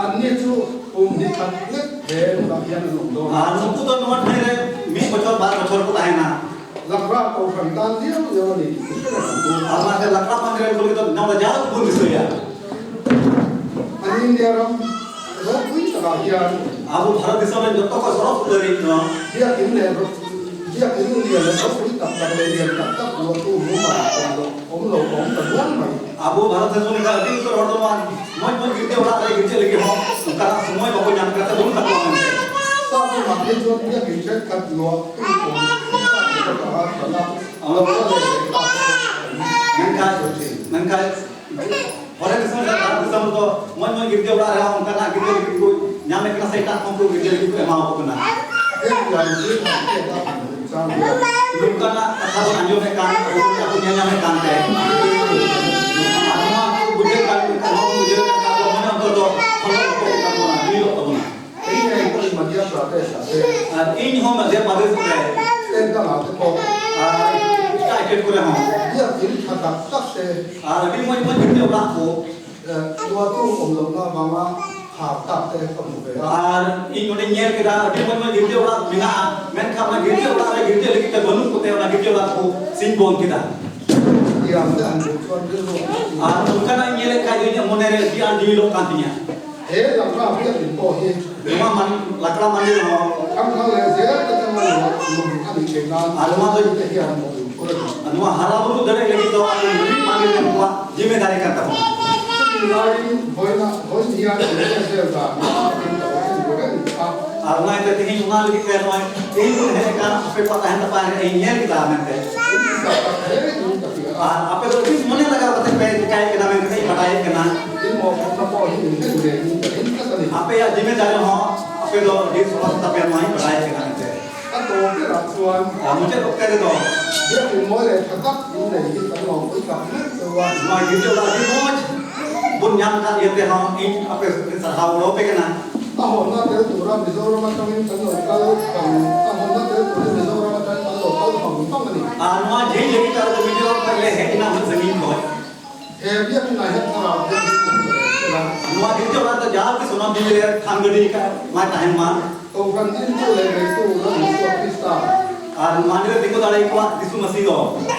Anni chu kum hnih khat lek he hmunah hian an awm dawn a. ᱟᱨ ᱱᱩᱠᱩ ᱫᱚ ᱱᱚᱣᱟ ᱴᱷᱟᱹᱭ ᱨᱮ ᱢᱤᱫ ᱵᱚᱪᱷᱚᱨ ᱵᱟᱨ ᱵᱚᱪᱷᱚᱨ ᱠᱚ ᱛᱟᱦᱮᱱᱟ᱾ Lakra Kohhran tan liau liau a ni tih i hre reng ang u. ᱟᱨ ᱚᱱᱟᱛᱮ ᱞᱟᱠᱲᱟ ᱢᱟᱱᱫᱤᱨ ᱨᱮᱱ ᱠᱚ ᱞᱟᱹᱜᱤᱫ ᱫᱚ ᱱᱚᱣᱟ ᱫᱚ ᱡᱟᱣ ᱜᱮᱵᱚᱱ ᱫᱤᱥᱟᱹᱭᱟ᱾ An India ram ropui takah hian. ᱟᱵᱚ ᱵᱷᱟᱨᱚᱛ ᱫᱤᱥᱚᱢ ᱨᱮᱱ ᱡᱚᱛᱚ ᱠᱷᱚᱱ ᱥᱚᱨᱚᱥ ᱩᱛᱟᱹᱨᱤᱡ ᱫᱚ᱾ Biakin leh biakin lian leh ropui tak tak leh lian tak tak luahtu hmuhah awm lo awm lo a awm ta nual mai. ᱟᱵᱚ ᱵᱷᱟᱨᱚᱛ ᱫᱤᱥᱚᱢ ᱨᱮᱱ ᱟᱹᱰᱤ ᱩᱛᱟᱹᱨ ᱦᱚᱲ ᱫᱚ ᱱᱚᱣᱟ ᱢᱚᱡᱽ ᱢᱚᱡᱽ ᱜᱤᱨᱡᱟᱹ ᱚᱲᱟᱜ ᱨᱮ ᱜᱤᱨᱡᱟᱹ ᱞᱟᱹᱜᱤᱫ ᱦᱚᱸ ᱚᱱᱠᱟᱱᱟᱜ ᱥᱚᱢᱚᱭ ᱵᱟᱠᱚ ᱧᱟᱢ ᱠᱟᱛᱮ ᱵᱟᱹᱱᱩᱜ ᱛᱟᱠᱚᱣᱟ ᱢᱮᱱᱛᱮ᱾ Sap ramah phei chuan biakin thenkhat luahtu awm thenkhat leh ka a tana lo la leh leh ta te pawh ᱢᱮᱱᱠᱷᱟᱱ ᱢᱮᱱᱠᱷᱟᱱ ᱦᱚᱨᱮ ᱫᱤᱥᱚᱢ ᱨᱮ ᱵᱷᱟᱨᱚᱛ ᱫᱤᱥᱚᱢ ᱨᱮᱫᱚ ᱢᱚᱡᱽ ᱢᱚᱡᱽ ᱜᱤᱨᱡᱟᱹ ᱚᱲᱟᱜ ᱨᱮᱦᱚᱸ ᱚᱱᱠᱟᱱᱟᱜ ᱜᱤᱨᱡᱟᱹ ᱞᱟᱹᱜᱤᱫ ᱠᱚ ᱧᱟᱢᱮᱫ ᱠᱟᱱᱟ ᱥᱮ ᱮᱴᱟᱜ ᱠᱚᱦᱚᱸ ᱠᱚ ᱜᱤᱨᱡᱟᱹ ᱞᱟᱹᱜᱤᱫ ᱠᱚ ᱮᱢᱟᱣᱟᱠᱚ ᱠᱟᱱᱟ᱾ Hetiang thil han hriat a han hmuh chang hian. ᱱᱚᱝᱠᱟᱱᱟᱜ ᱠᱟᱛᱷᱟ ᱵᱚᱱ ᱟᱸᱡᱚᱢᱮᱫ ᱠᱟᱱ ᱟᱵᱚ ᱧᱮᱞ ᱧᱟᱢᱮᱫ ᱠᱟᱱᱛᱮ ᱟᱨ ᱱᱚᱣᱟ ᱠᱚ ᱵᱩᱡᱷᱟᱹᱣ ᱠᱟᱱ ᱱᱚᱣᱟ ᱠᱚ ᱵᱩᱡᱷᱟᱹᱣ ᱠᱟᱱ ᱠᱷᱟᱱ ᱟᱵᱚ ᱢᱚᱱᱮ ᱚᱱᱛᱚᱨ ᱫᱚ ᱠᱷᱚᱸᱰᱚᱜ ᱛᱟᱵᱚᱱᱟ, ᱡᱤᱣᱤᱫᱚᱜ ᱛᱟᱵᱚᱱᱟ᱾ Kei ngei pawhin Madhya Pradesh ah te. ᱟᱨ ᱤᱧ ᱦᱚᱸ ᱢᱚᱫᱽᱫᱷᱚ ᱯᱨᱚᱫᱮᱥ ᱨᱮ᱾ State dangah te pawh. ᱟᱨ ᱮᱴᱟᱜ ᱥᱴᱮᱴ ᱠᱚᱨᱮ ᱦᱚᱸ᱾ Biakin tha tak tak te. ᱟᱨ ᱟᱹᱰᱤ ᱢᱚᱡᱽ ᱢᱚᱡᱽ ᱜᱤᱨᱡᱟᱹ ᱚᱲᱟᱜ ᱠᱚ᱾ Luahtu awm lohna avanga khar tak te ka hmu ve a. ᱟᱨ ᱤᱧ ᱚᱸᱰᱮᱧ ᱧᱮᱞ ᱠᱮᱫᱟ ᱟᱹᱰᱤ ᱢᱚᱡᱽ ᱢᱚᱡᱽ ᱜᱤᱨᱡᱟᱹ ᱚᱲᱟᱜ ᱢᱮᱱᱟᱜᱼᱟ, ᱢᱮᱱᱠᱷᱟᱱ ᱚᱱᱟ ᱜᱤᱨᱡᱟᱹ ᱚᱲᱟᱜ ᱨᱮ ᱜᱤᱨᱡᱟᱹ ᱞᱟᱹᱜᱤᱫ ᱛᱮ ᱵᱟᱹᱱᱩᱜ ᱠᱚᱛᱮ ᱚᱱᱟ ᱜᱤᱨᱡᱟᱹ ᱚᱲᱟᱜ ᱠᱚ ᱥᱤᱧ ᱵᱚᱱ ᱠᱮᱫᱟ᱾ Tiang te an hmuh chuan rilru an ti. ᱟᱨ ᱚᱱᱠᱟᱱᱟᱜ ᱤᱧ ᱧᱮᱞᱮᱫ ᱠᱷᱟᱡ ᱤᱧᱟᱹᱜ ᱢᱚᱱᱮ ᱨᱮ ᱟᱹᱰᱤ ᱟᱸᱴ ᱡᱤᱣᱤᱞᱚᱜ ᱠᱟᱱ ᱛᱤᱧᱟᱹ᱾ He Lakra biakin pawh hi. ᱱᱚᱣᱟ ᱢᱟᱱ ᱞᱟᱠᱲᱟ ᱢᱟᱱᱫᱤᱨ ᱦᱚᱸ᱾ Thangthar leh zel te changa luah lung a nih theih nan ᱟᱨ ᱱᱚᱣᱟ ᱫᱚ te hian mawh in phur a ni. ᱱᱚᱣᱟ ᱦᱟᱨᱟ ᱵᱩᱨᱩ ᱫᱟᱲᱮ ᱞᱟᱹᱜᱤᱫ ᱫᱚ ᱟᱵᱚ ᱢᱤᱢᱤᱫ ᱢᱟᱱᱫᱤᱨ ᱨᱮᱱ ᱠᱚᱣᱟᱜ ᱡᱤᱢᱢᱮᱫᱟᱨᱤ ᱠᱟᱱ ᱛᱟᱵᱚᱱᱟ᱾ Chutih laiin vawiina vawiin hian in vel dan a in lo en tur reng a. ᱟᱨ ᱚᱱᱟ ᱤᱭᱟᱹᱛᱮ ᱛᱮᱦᱮᱧ ᱚᱱᱟ ᱞᱟᱹᱜᱤᱫ ᱛᱮ ᱱᱚᱜᱼᱚᱭ ᱛᱮᱦᱮᱧ ᱵᱚᱱ ᱦᱮᱡ ᱟᱠᱟᱱ ᱟᱯᱮ ᱠᱚᱣᱟᱜ ᱛᱟᱦᱮᱱ ᱛᱟᱯᱟᱭ ᱤᱧ ᱧᱮᱞ ᱠᱮᱫᱟ ᱢᱮᱱᱛᱮ᱾ In tihsak tak hle in ka hria a. ᱟᱨ ᱟᱯᱮ ᱫᱚ ᱟᱹᱰᱤ ᱢᱚᱱᱮ ᱞᱟᱜᱟᱣ ᱠᱟᱛᱮ ᱯᱮ ᱪᱮᱠᱟᱭᱮᱫ ᱠᱟᱱᱟ ᱢᱮᱱᱛᱮ ᱤᱧ ᱵᱟᱰᱟᱭᱮᱫ ᱠᱟᱱᱟ᱾ In mawhphurhna pawh hi in hlen ngeiin ka ring tlat a ni. ᱟᱯᱮᱭᱟᱜ ᱡᱤᱢᱢᱮᱫᱟᱨᱤ ᱦᱚᱸ ᱟᱯᱮ ᱫᱚ ᱟᱹᱰᱤ ᱥᱚᱨᱚᱥ ᱛᱟᱯᱮ ᱱᱚᱣᱟᱧ ᱵᱟᱰᱟᱭᱮᱫ ᱠᱟᱱᱟ ᱢᱮᱱᱛᱮ᱾ A tawp berah chuan. ᱟᱨ ᱢᱩᱪᱟᱹᱫ ᱚᱠᱛᱮ ᱨᱮᱫᱚ᱾ Biakin mawi leh tha tak in nei hi kan lawmpui tak meuh cheu a. ᱱᱚᱣᱟ ᱜᱤᱨᱡᱟᱹ ᱚᱲᱟᱜ ᱟᱹᱰᱤ ᱢᱚᱡᱽ ᱵᱚᱱ ᱧᱟᱢ ᱟᱠᱟᱫ ᱤᱭᱟᱹᱛᱮ ᱦᱚᱸ ᱤᱧ ᱟᱯᱮ ᱥᱟᱨᱦᱟᱣ ᱜᱚᱲᱚ ᱯᱮ ᱠᱟᱱᱟ᱾ A hawnna tel tura Mizoram atangin kan lo kal bang a hawnna tel turin Mizoram atangin kan lo kal bang bang a ni. ᱟᱨ ᱱᱚᱣᱟ ᱡᱷᱤᱡ ᱞᱟᱹᱜᱤᱫ ᱛᱮ ᱟᱞᱮ ᱫᱚ ᱢᱤᱡᱳᱨᱟᱢ ᱠᱷᱚᱱ ᱞᱮ ᱦᱮᱡ ᱮᱱᱟ ᱩᱱᱟᱹᱜ ᱥᱟᱺᱜᱤᱧ ᱠᱷᱚᱱ᱾ He biakinah hian thlarau thianghlim awm ta reng sela. ᱱᱚᱣᱟ ᱜᱤᱨᱡᱟᱹ ᱚᱲᱟᱜ ᱫᱚ ᱡᱟᱣ ᱜᱮ ᱥᱚᱱᱚᱛ ᱫᱤᱱ ᱨᱮ ᱛᱷᱟᱱ ᱜᱟᱹᱰᱤ ᱟᱠᱟᱫ ᱢᱟ ᱛᱟᱦᱮᱱ ᱢᱟ᱾ Kohhran dintu leh neitu Lal Isua Krista. ᱟᱨ ᱢᱟᱱ ᱨᱮ ᱛᱤᱸᱜᱩ ᱫᱟᱲᱮ ᱠᱚᱣᱟ ᱡᱤᱥᱩ ᱢᱟᱹᱥᱤ ᱫᱚ᱾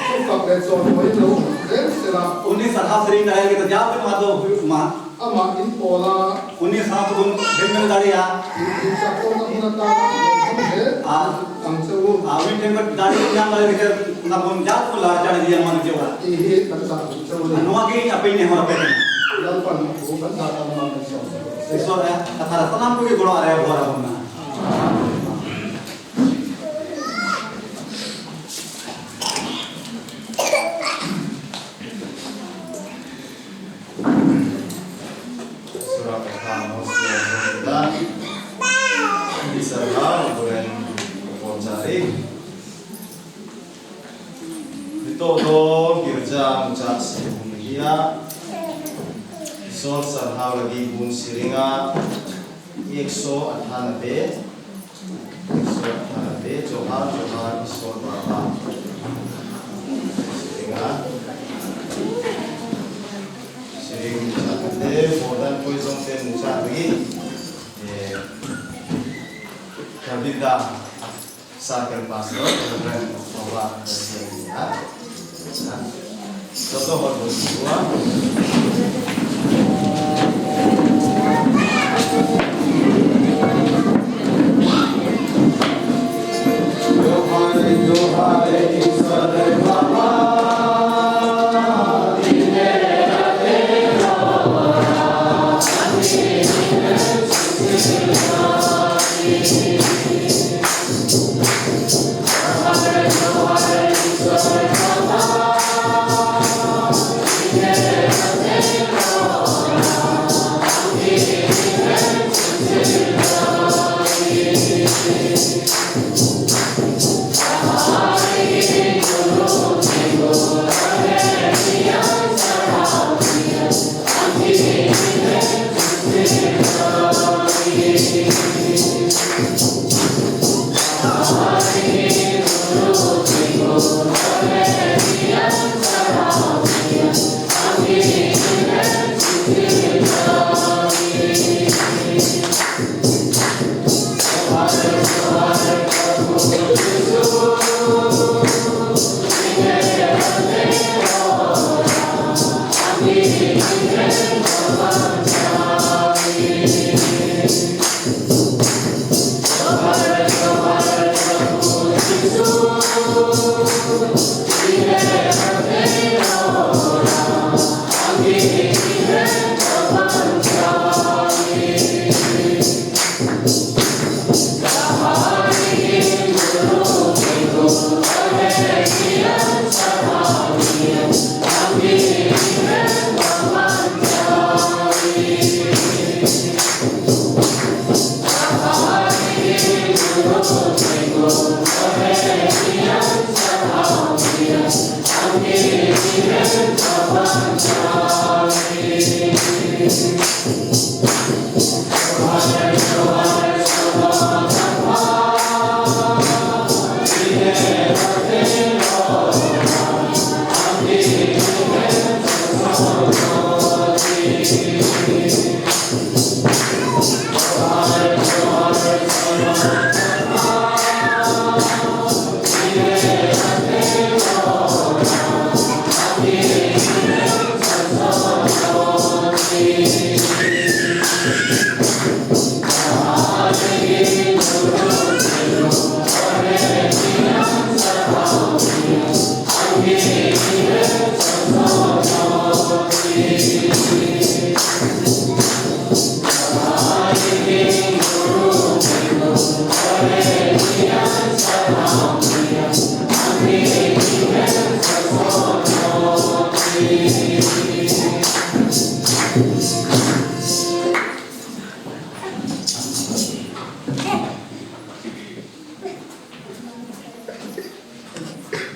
Chu fak leh chawimawiin lo awm reng sela. ᱩᱱᱤ ᱥᱟᱨᱦᱟᱣ ᱥᱮᱨᱮᱧ ᱫᱟᱲᱮ ᱞᱟᱹᱜᱤᱫ ᱡᱟᱣ ᱜᱮ ᱱᱚᱣᱟ ᱫᱚ ᱦᱩᱭᱩᱜ ᱢᱟ᱾ Amah in pawl a. Uni saw tebun hemmel dareya. In inchakawmna hmun atan lo hmang hle ang che u. Uni then khat dare nyam dare leke na bun jat ku la jare dia man jewa. Tih hi kan dah duh che u ni. Noa ge ape ne hor ape kena. Lalpan thu kan dah tan man min sawm sak rawh se. Iswar katha ra sanam ku ge goro are bhor abun na. Surah katha Mose dan Isarha bulan cari Nito do girja mucha sihumia Isol sarhau lagi bun siringa 198 198 Johar Johar Isol Baba Siringa Siring mucha kate Bordan poison te mucha lagi Kabita Sarkan Pastor Reverend Bapak Bersiap Contoh berdua. Johar Johar Iswar Baba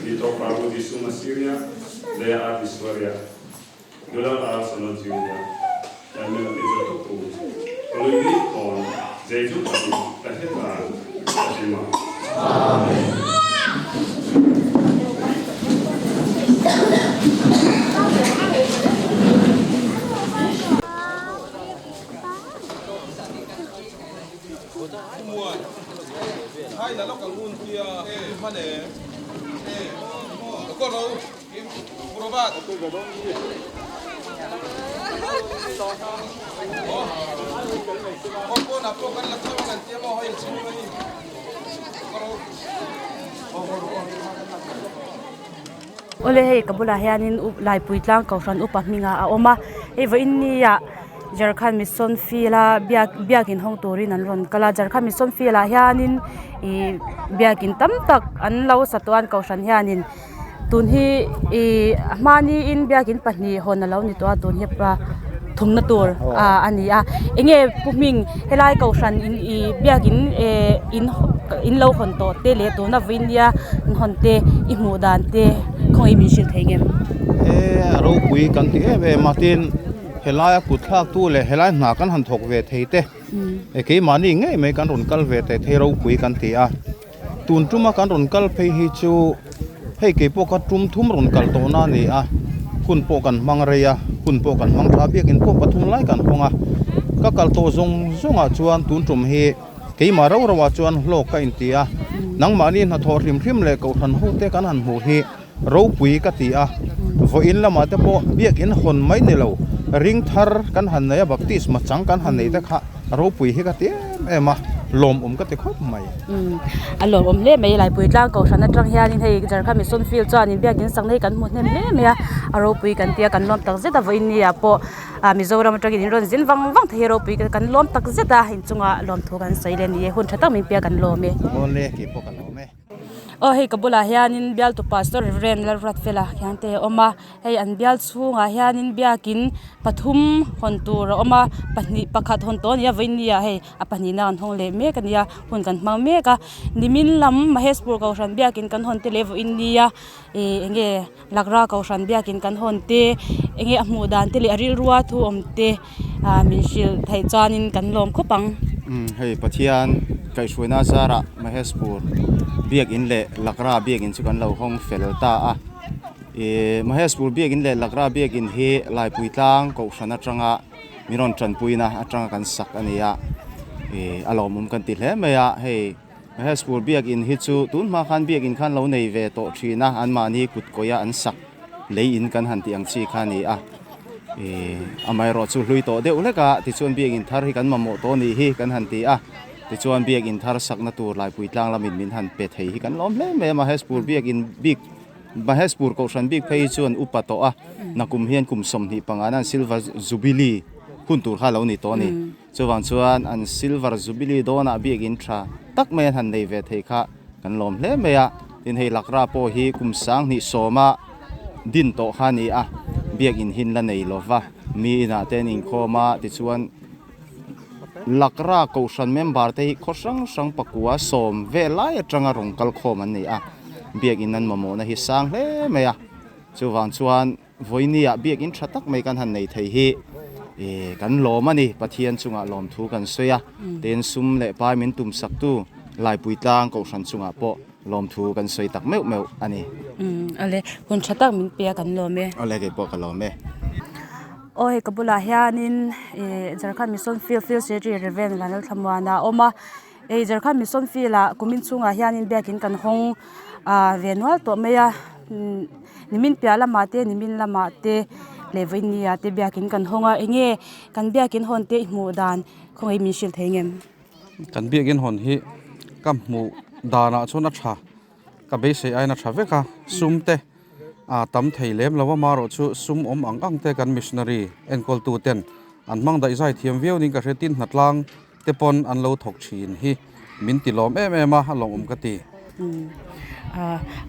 Dito Prabu Jisu Masiria, Lea Atiswaria, Dula Ar Sanot Jiuria, Yamela Tizotoku, Toluidi On, Jeju Pati, Taheta, Tashima. Amen. Hai là nó còn ngun kia mà để có đâu provat. Awle hei ka bulah hianin up Laipui tlang kohhran upa hmingah a awm a hei vawiin nia Jharkhand Mission Field a biak biakin hawng turin an rawn kal a Jharkhand Mission Field ah hianin ihh biakin tam tak an lo sa tawh a an kohhran hianin tun hi ihh hmaniin biakin pahnih hawn alo ni tawh a tun hi pa thumna tur ah a ni a enge pu hming helai kohhran in ihh biakin eh in in lo hawn tawh te leh tuna vawiin nia an hawn te i hmuh dan te khawngaih min hrilh thei ngem. He a ropui kan ti em em a tin helaia kut thlak tu leh helai hna kan han thawk ve thei te keimahni ngei mai kan rawn kal ve teh thei ropui kan ti a. Tun tuma kan rawn kal phei hi chu hei kei pawh kha tum thum rawn kal tawhna a ni a, hun pawh kan hmang rei a, hun pawh kan hmang tha biakin pawh pathum lai kan hawng a, ka kal tawh zawng zawngah chuan tun tum hi keimah rau rauah chuan hlawk ka inti a, nangmahni hnathawh hrim hrim leh kohhran hote kan han hmuh hi ropui ka ti a, vawiin lamah te pawh biakin hawn mai ni lo, ring thar kan han nei a, baptisma chang kan han nei te kha ropui hi ka ti em em a, lawmawm ka ti khawp mai. Umm a lawmawm hle mai Laipui tlang kohhran atang hianin hei Jharkhand Mission Field chuanin biakin sakna hi kan hmu hnem hle mai a, a ropui kan tia kan lawm tak zet a, vawiin ni ah pawh ah Mizoram atangin in rawn zin vang vang thei hi ropui kan lawm tak zet a, inchungah lawmthu kan sawi leh a ni e, hun tha tak min pia kan lawm e. Awle keipawh ka lawm e. Aw hei ka bulah hianin bialtu pastor Reverend Lalruatfela khian te a awm a hei an bial chhungah hianin biakin pathum hawn tur a awm a pahnih pakhat hawn tawh a ni a vawiin ah hei a pahnihna an hawng leh mek a nia hun kan hmang mek a nimin lam Maheshpur kohhran biakin kan hawn te leh vawiin nia ih eng nge Lakra kohhran biakin kan hawn te eng nge a hmuh dan te leh a rilrua thu awm te ah min hrilh theih chuanin kan lawm khawp ang. Umm hei Pathian kaihhruaina zarah Maheshpur biakin leh Lakra biakin chu kan lo hawng fel ta a ih Maheshpur biakin leh Lakra biakin hi Laipui tlang kohhran atanga min rawn tanpuina atanga kan sak a ni a ih a lawmawm kan ti hle mai a hei Maheshpur biakin hi chu tun hma khan biakin khan lo nei ve tawh thin a anmahni kut kawia an sak lei in kan han tih ang chi kha a ni a ih amaherawh chu hlui tawh deuh hlek a tichuan biakin thar hi kan mamawh tawh a nih hi kan han ti a tichuan biakin thar sakna tur Laipui tlang lamin min han pe thei hi kan lawm hle mai a Maheshpur biakin bik Maheshpur kohhran bik phei hi chuan upa tawh a nakum hian kum 25 nan silver jubilee hun tur kha a lo ni tawh a ni. Chuvang chuan an Silver Jubilee dawnah biakin tha tak mai an han nei ve thei kha kan lawm hle mai a, tin hei Lakra pawh hi kum 2010a din tawh kha a ni a, biakin hin la nei lo va, mi inah te an inkhawm a, tichuan Lakra Kohhran member te hi khaw hrang hrang pakua sawm vel lai atanga rawn kal khawm an ni a, biakin an mamawhna hi sang hle mai a, chuvang chuan. Vawinia biakin tha tak mai kan han nei thei hi ih kan lawm a ni, Pathian chungah lawmthu kan sawi a, tin sum leh pai min tum saktu Laipui tlang Kohhran chungah pawh lawmthu kan sawi tak meuh meuh a ni. Umm ale hun tha tak min pe a kan lawm e. Awle kei pawh ka lawm e. Aw hei ka bulah hianin ih Jharkhand Mission Field Field Secretary Reverend Vanlalthlamuana a awm a, hei Jharkhand Mission Field ah kumin chhungah hianin biakin kan hawng ah ve nual tawh mai a nimin piah lamah te nimin lamah te leh vawiin ni ah te biakin kan hawng a enge kan biakin hawn te i hmuh dan khawngaih min hrilh thei ngem. Kan biakin hawn hi ka hmuh danah chuan a tha ka beisei aiin a tha vek a sum te a tam thei lem lo a marawh chu sum awm ang ang te kan missionary enkawl tu ten an hmang daih zai thiam viau niin ka hria tin hnatlang te pawn an lo thawk thin hi min ti lawm em em a, a lawmawm ka ti.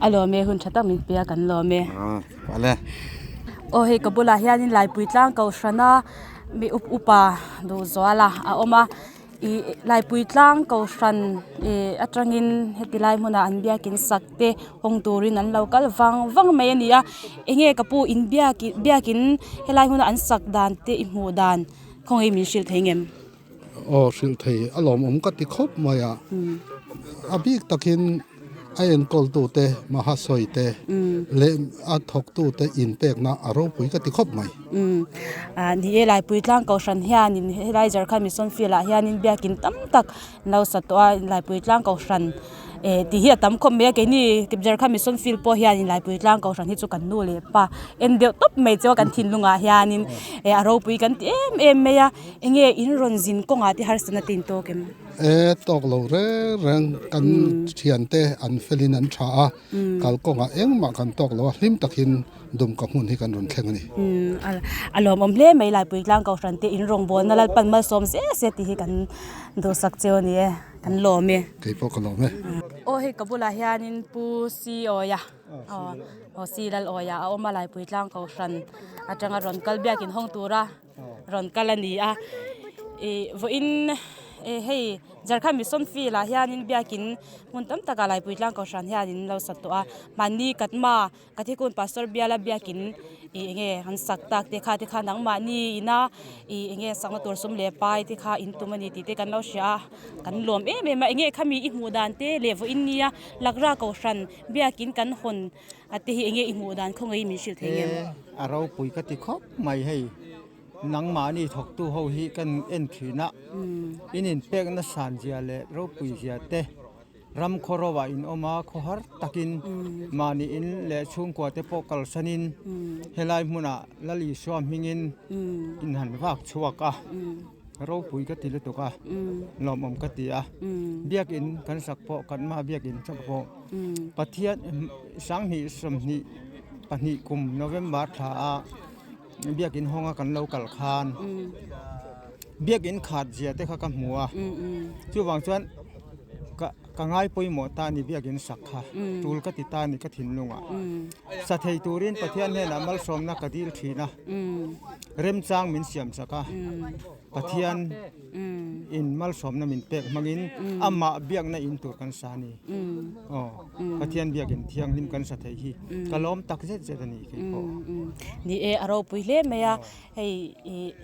A lawm e, hun tha tak min pe a kan lawm e. Ale. Aw hei ka bulah hianin Laipui tlang kohhrana mi up upa duh zuala a awm a, ih Laipui tlang kohhran ih atangin heti lai hmunah an biakin sak te hawng turin an lo kal vang vang mai a ni a, enge ka pu in biak biakin helai hmuna an sak dan te i hmuh dan khawngaih min hrilh thei ngem? Aw hrilh thei a lawmawm ka ti khawp mai a, a bik takin a enkawltute Mahasawi te leh a thawktute inpekna a ropui ka ti khawp mai. Ni e Laipui tlang kohhran hianin helai Jharkhand Mission Field ah hianin biakin tam tak an lo sa tawh a, Laipui tlang kohhran eh tih hi a tam khawp mai a keini Kipjarkha Mission Field pawh hianin Laipui tlang kohhran hi chu kan nu leh pa en deuh tawp mai chu a kan thinlungah hianin eh a ropui kan ti em em mai a enge in rawn zin kawngah te harsatna te in tawk em? E tawk lo reng reng kan thiante an felin an tha a kalkawngah engmah kan tawk lo a hlim takin Dumka hmun hi kan rawn thleng a ni. A lawmawm hle mai Laipui tlang kohhran te in rawngbawlna Lalpan malsawm zel se tih hi kan duhsak cheu a ni e, kan lawm e. Kei pawh ka lawm e. Aw hei ka bulah hianin Pu Siawia aw Silal Awia a awm a Laipui tlang kohhran atanga rawn kal biakin hawng tura rawn kal a ni a ih vawiin hei Jharkhand Mission Field ah hianin biakin hmun tam takah Laipui tlang kohhran hianin lo sa tawh a mahni katma Ka thikun Pastor biala biakin ih enge an sak tak te kha te kha nangmahni ina ih enge sakna tur sum leh pai te kha in tum a ni tih te kan lo hria a kan lawm em em a enge khami i hmuh dan te leh vawiin nia Lakra kohhran biakin kan hawn a te hi enge i hmuh dan khaw ngei min hrilh thei ngem. A ropui ka ti khawp mai hei nangmahni thawktu ho hi kan en thin a in inpekna san zia leh ropui zia te Ram khawro ah in awm a, khawhar takin mahni in leh chhungkua te pawh kalsanin helai hmunah Lal Isua hmingin in han vak chhuak a, ropui ka ti lutuk a, lawmawm ka ti a, biakin kan sak pawh kan hma biakin chauh pawh Pathian sanghnih sawmhnih pahnih kum November thla a biakin hawnga kan lo kal khan biakin khat zia te kha ka hmu a, chuvang chuan. Ka ka ngai pawimawh ta ni biakin sak kha tul ka ti ta ni ka thinlungah. Sa thei turin Pathian hnenah malsawmna ka dil thin a, remchang min siam sak a, Pathian in malsawmna min pek hmangin amah biakna in tur kan sa a ni. Aw, Pathian biakin thianghlim kan sa thei hi ka lawm tak zet zet a ni kei pawh. Ni e, a ropui hle mai a, hei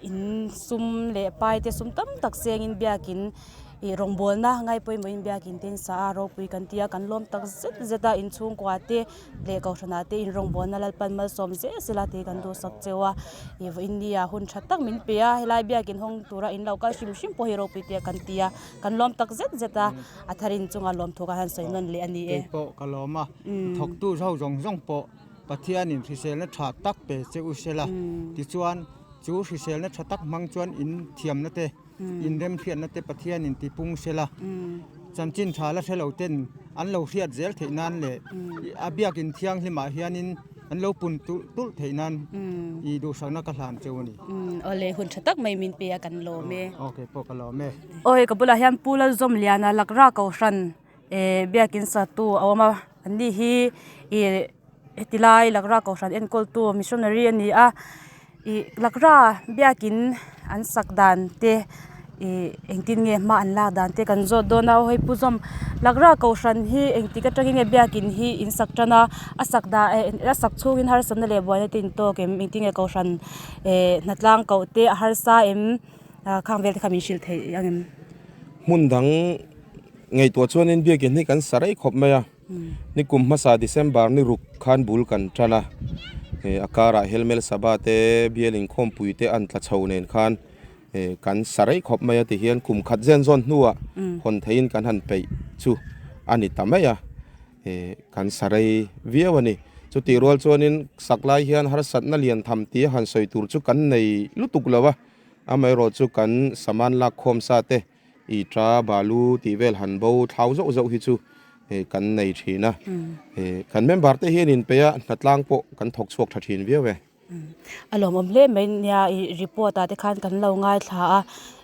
in sum leh pai te sum tam tak sengin biakin Ih rawngbawlna ngai pawimawhin biakin te in sa a, ropui kan ti a, kan lawm tak zet zet a, inchhungkua te leh kohhranah te in rawngbawlna Lalpan malsawm zel zel a tih kan duhsak cheu a, ih vawiin nia hun tha tak min pe a, helai biakin hawng tura in lo kal hrim hrim pawh hi ropui te kan ti a, kan lawm tak zet zet a, a tharin chunga lawmthu kha han sawi nawn leh a ni e. Kei pawh ka lawm a, thawktu ho zawng zawng pawh Pathianin hriselna tha tak pe che u sela, tichuan chu hriselna tha tak hmang chuan in thiamna te, Inremhriatna te Pathian in tipung sela, chanchin tha la hre lo ten an lo hriat zel theih nan leh a biakin thianghlimah hianin an lo pun tulh tulh theih nan i duhsakna ka hlan cheu a ni. Awle hun tha tak mai min pe a kan lawm e. Aw kei pawh ka lawm e. Aw hei ka bulah hian Pu Lalzawmliana Lakra Kohhran biakin satu a awm a, an ni hi ih heti lai Lakra Kohhran enkawltu missionary a ni a. Ih Lakra biakin an sak dan te ih engtin nge hma an lak dan te kan zawt dawn a hei pu zawm Lakra kohhran hi engtik atangin nge biakin hi in sak tan a a sak dah eh a sak chhungin harsatna leh buaina te in tawk em engtin nge kohhran eh hnatlang koh te a harsa em khang vel te kha min hrilh theih ang em. Hmun dang ngaihtuah chuanin biakin hi kan sa rei khawp mai a. Ni kum hmasa December ni ruk khan bul kan tan a, a karah Helmel Sabha te bial inkhawmpui te an tla chho nen khan kan sa rei khawp mai a ti hian kum khat zen zawn hnuah hawn theihin kan han peih chu a ni ta mai a, kan sa rei viau a ni. Chutih rual chuanin sak lai hian harsatna lian tham tia han sawi tur chu kan nei lutuk lo a, amaherawhchu chu kan saman lak khawm sa te I ta balu tih vel han bo thlau zauh zauh hi chu kan nei thin a, kan member te hian in peih a hnatlang pawh kan thawk chhuak tha thin viau e. A lawmawm hle mai nia i report ah te khan kan lo ngaithla a,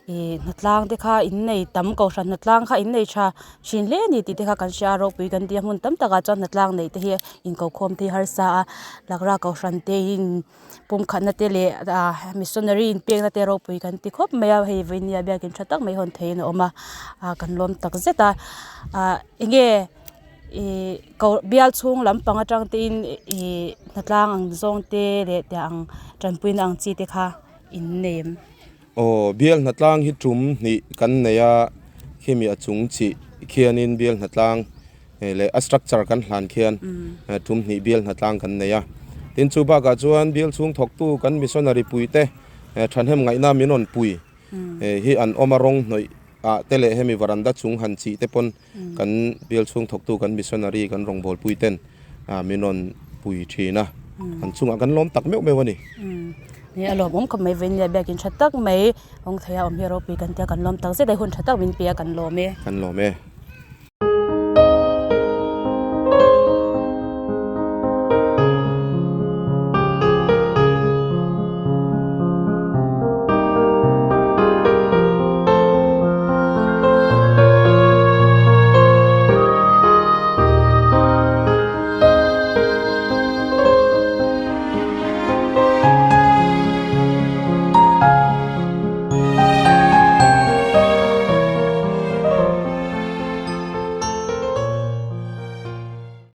i hnatlang te kha in nei tam kohhran hnatlang kha in nei tha thin hle a ni tih te kha kan hria a ropui kan ti a hmun tam takah chuan hnatlang neih te hi inkokhawm te hi harsa a lakra kohhran te in Pumkhatna te leh ah missionary inpekna te ropui kan ti khawp mai a hei vawinia biakin tha tak mai hawn theihin a awm a ah kan lawm tak zet a ah enge ih ko bial chhung lampang atang te in ih hnatlang ang zawng te leh tiang ang tanpuina ang chi te kha in nei em. Aw bial hnatlang hi tum hnih kan nei a khimi a chung chih khianin bial hnatlang leh a structure kan hlan khian tum hnih bial hnatlang kan nei a tin chu bakah chuan bial chhung thawktu kan missionary pui te thahnem ngaihna min rawn pui hi an awm a rawng hnawih. ah te leh hemi varanda chung han chih te pawn kan bial chhung thawktu kan missionary kan rawngbâwl pui ten min rawn pui thin a, an chungah kan lawm tak meuh meuh a ni. Ni a lawmawm khawp mai vawiin nia biakin tha tak mai awng thei a awm hi ropui kan tia kan lawm tak zet a, hun tha tak min pe a kan lawm e. Kan lawm e.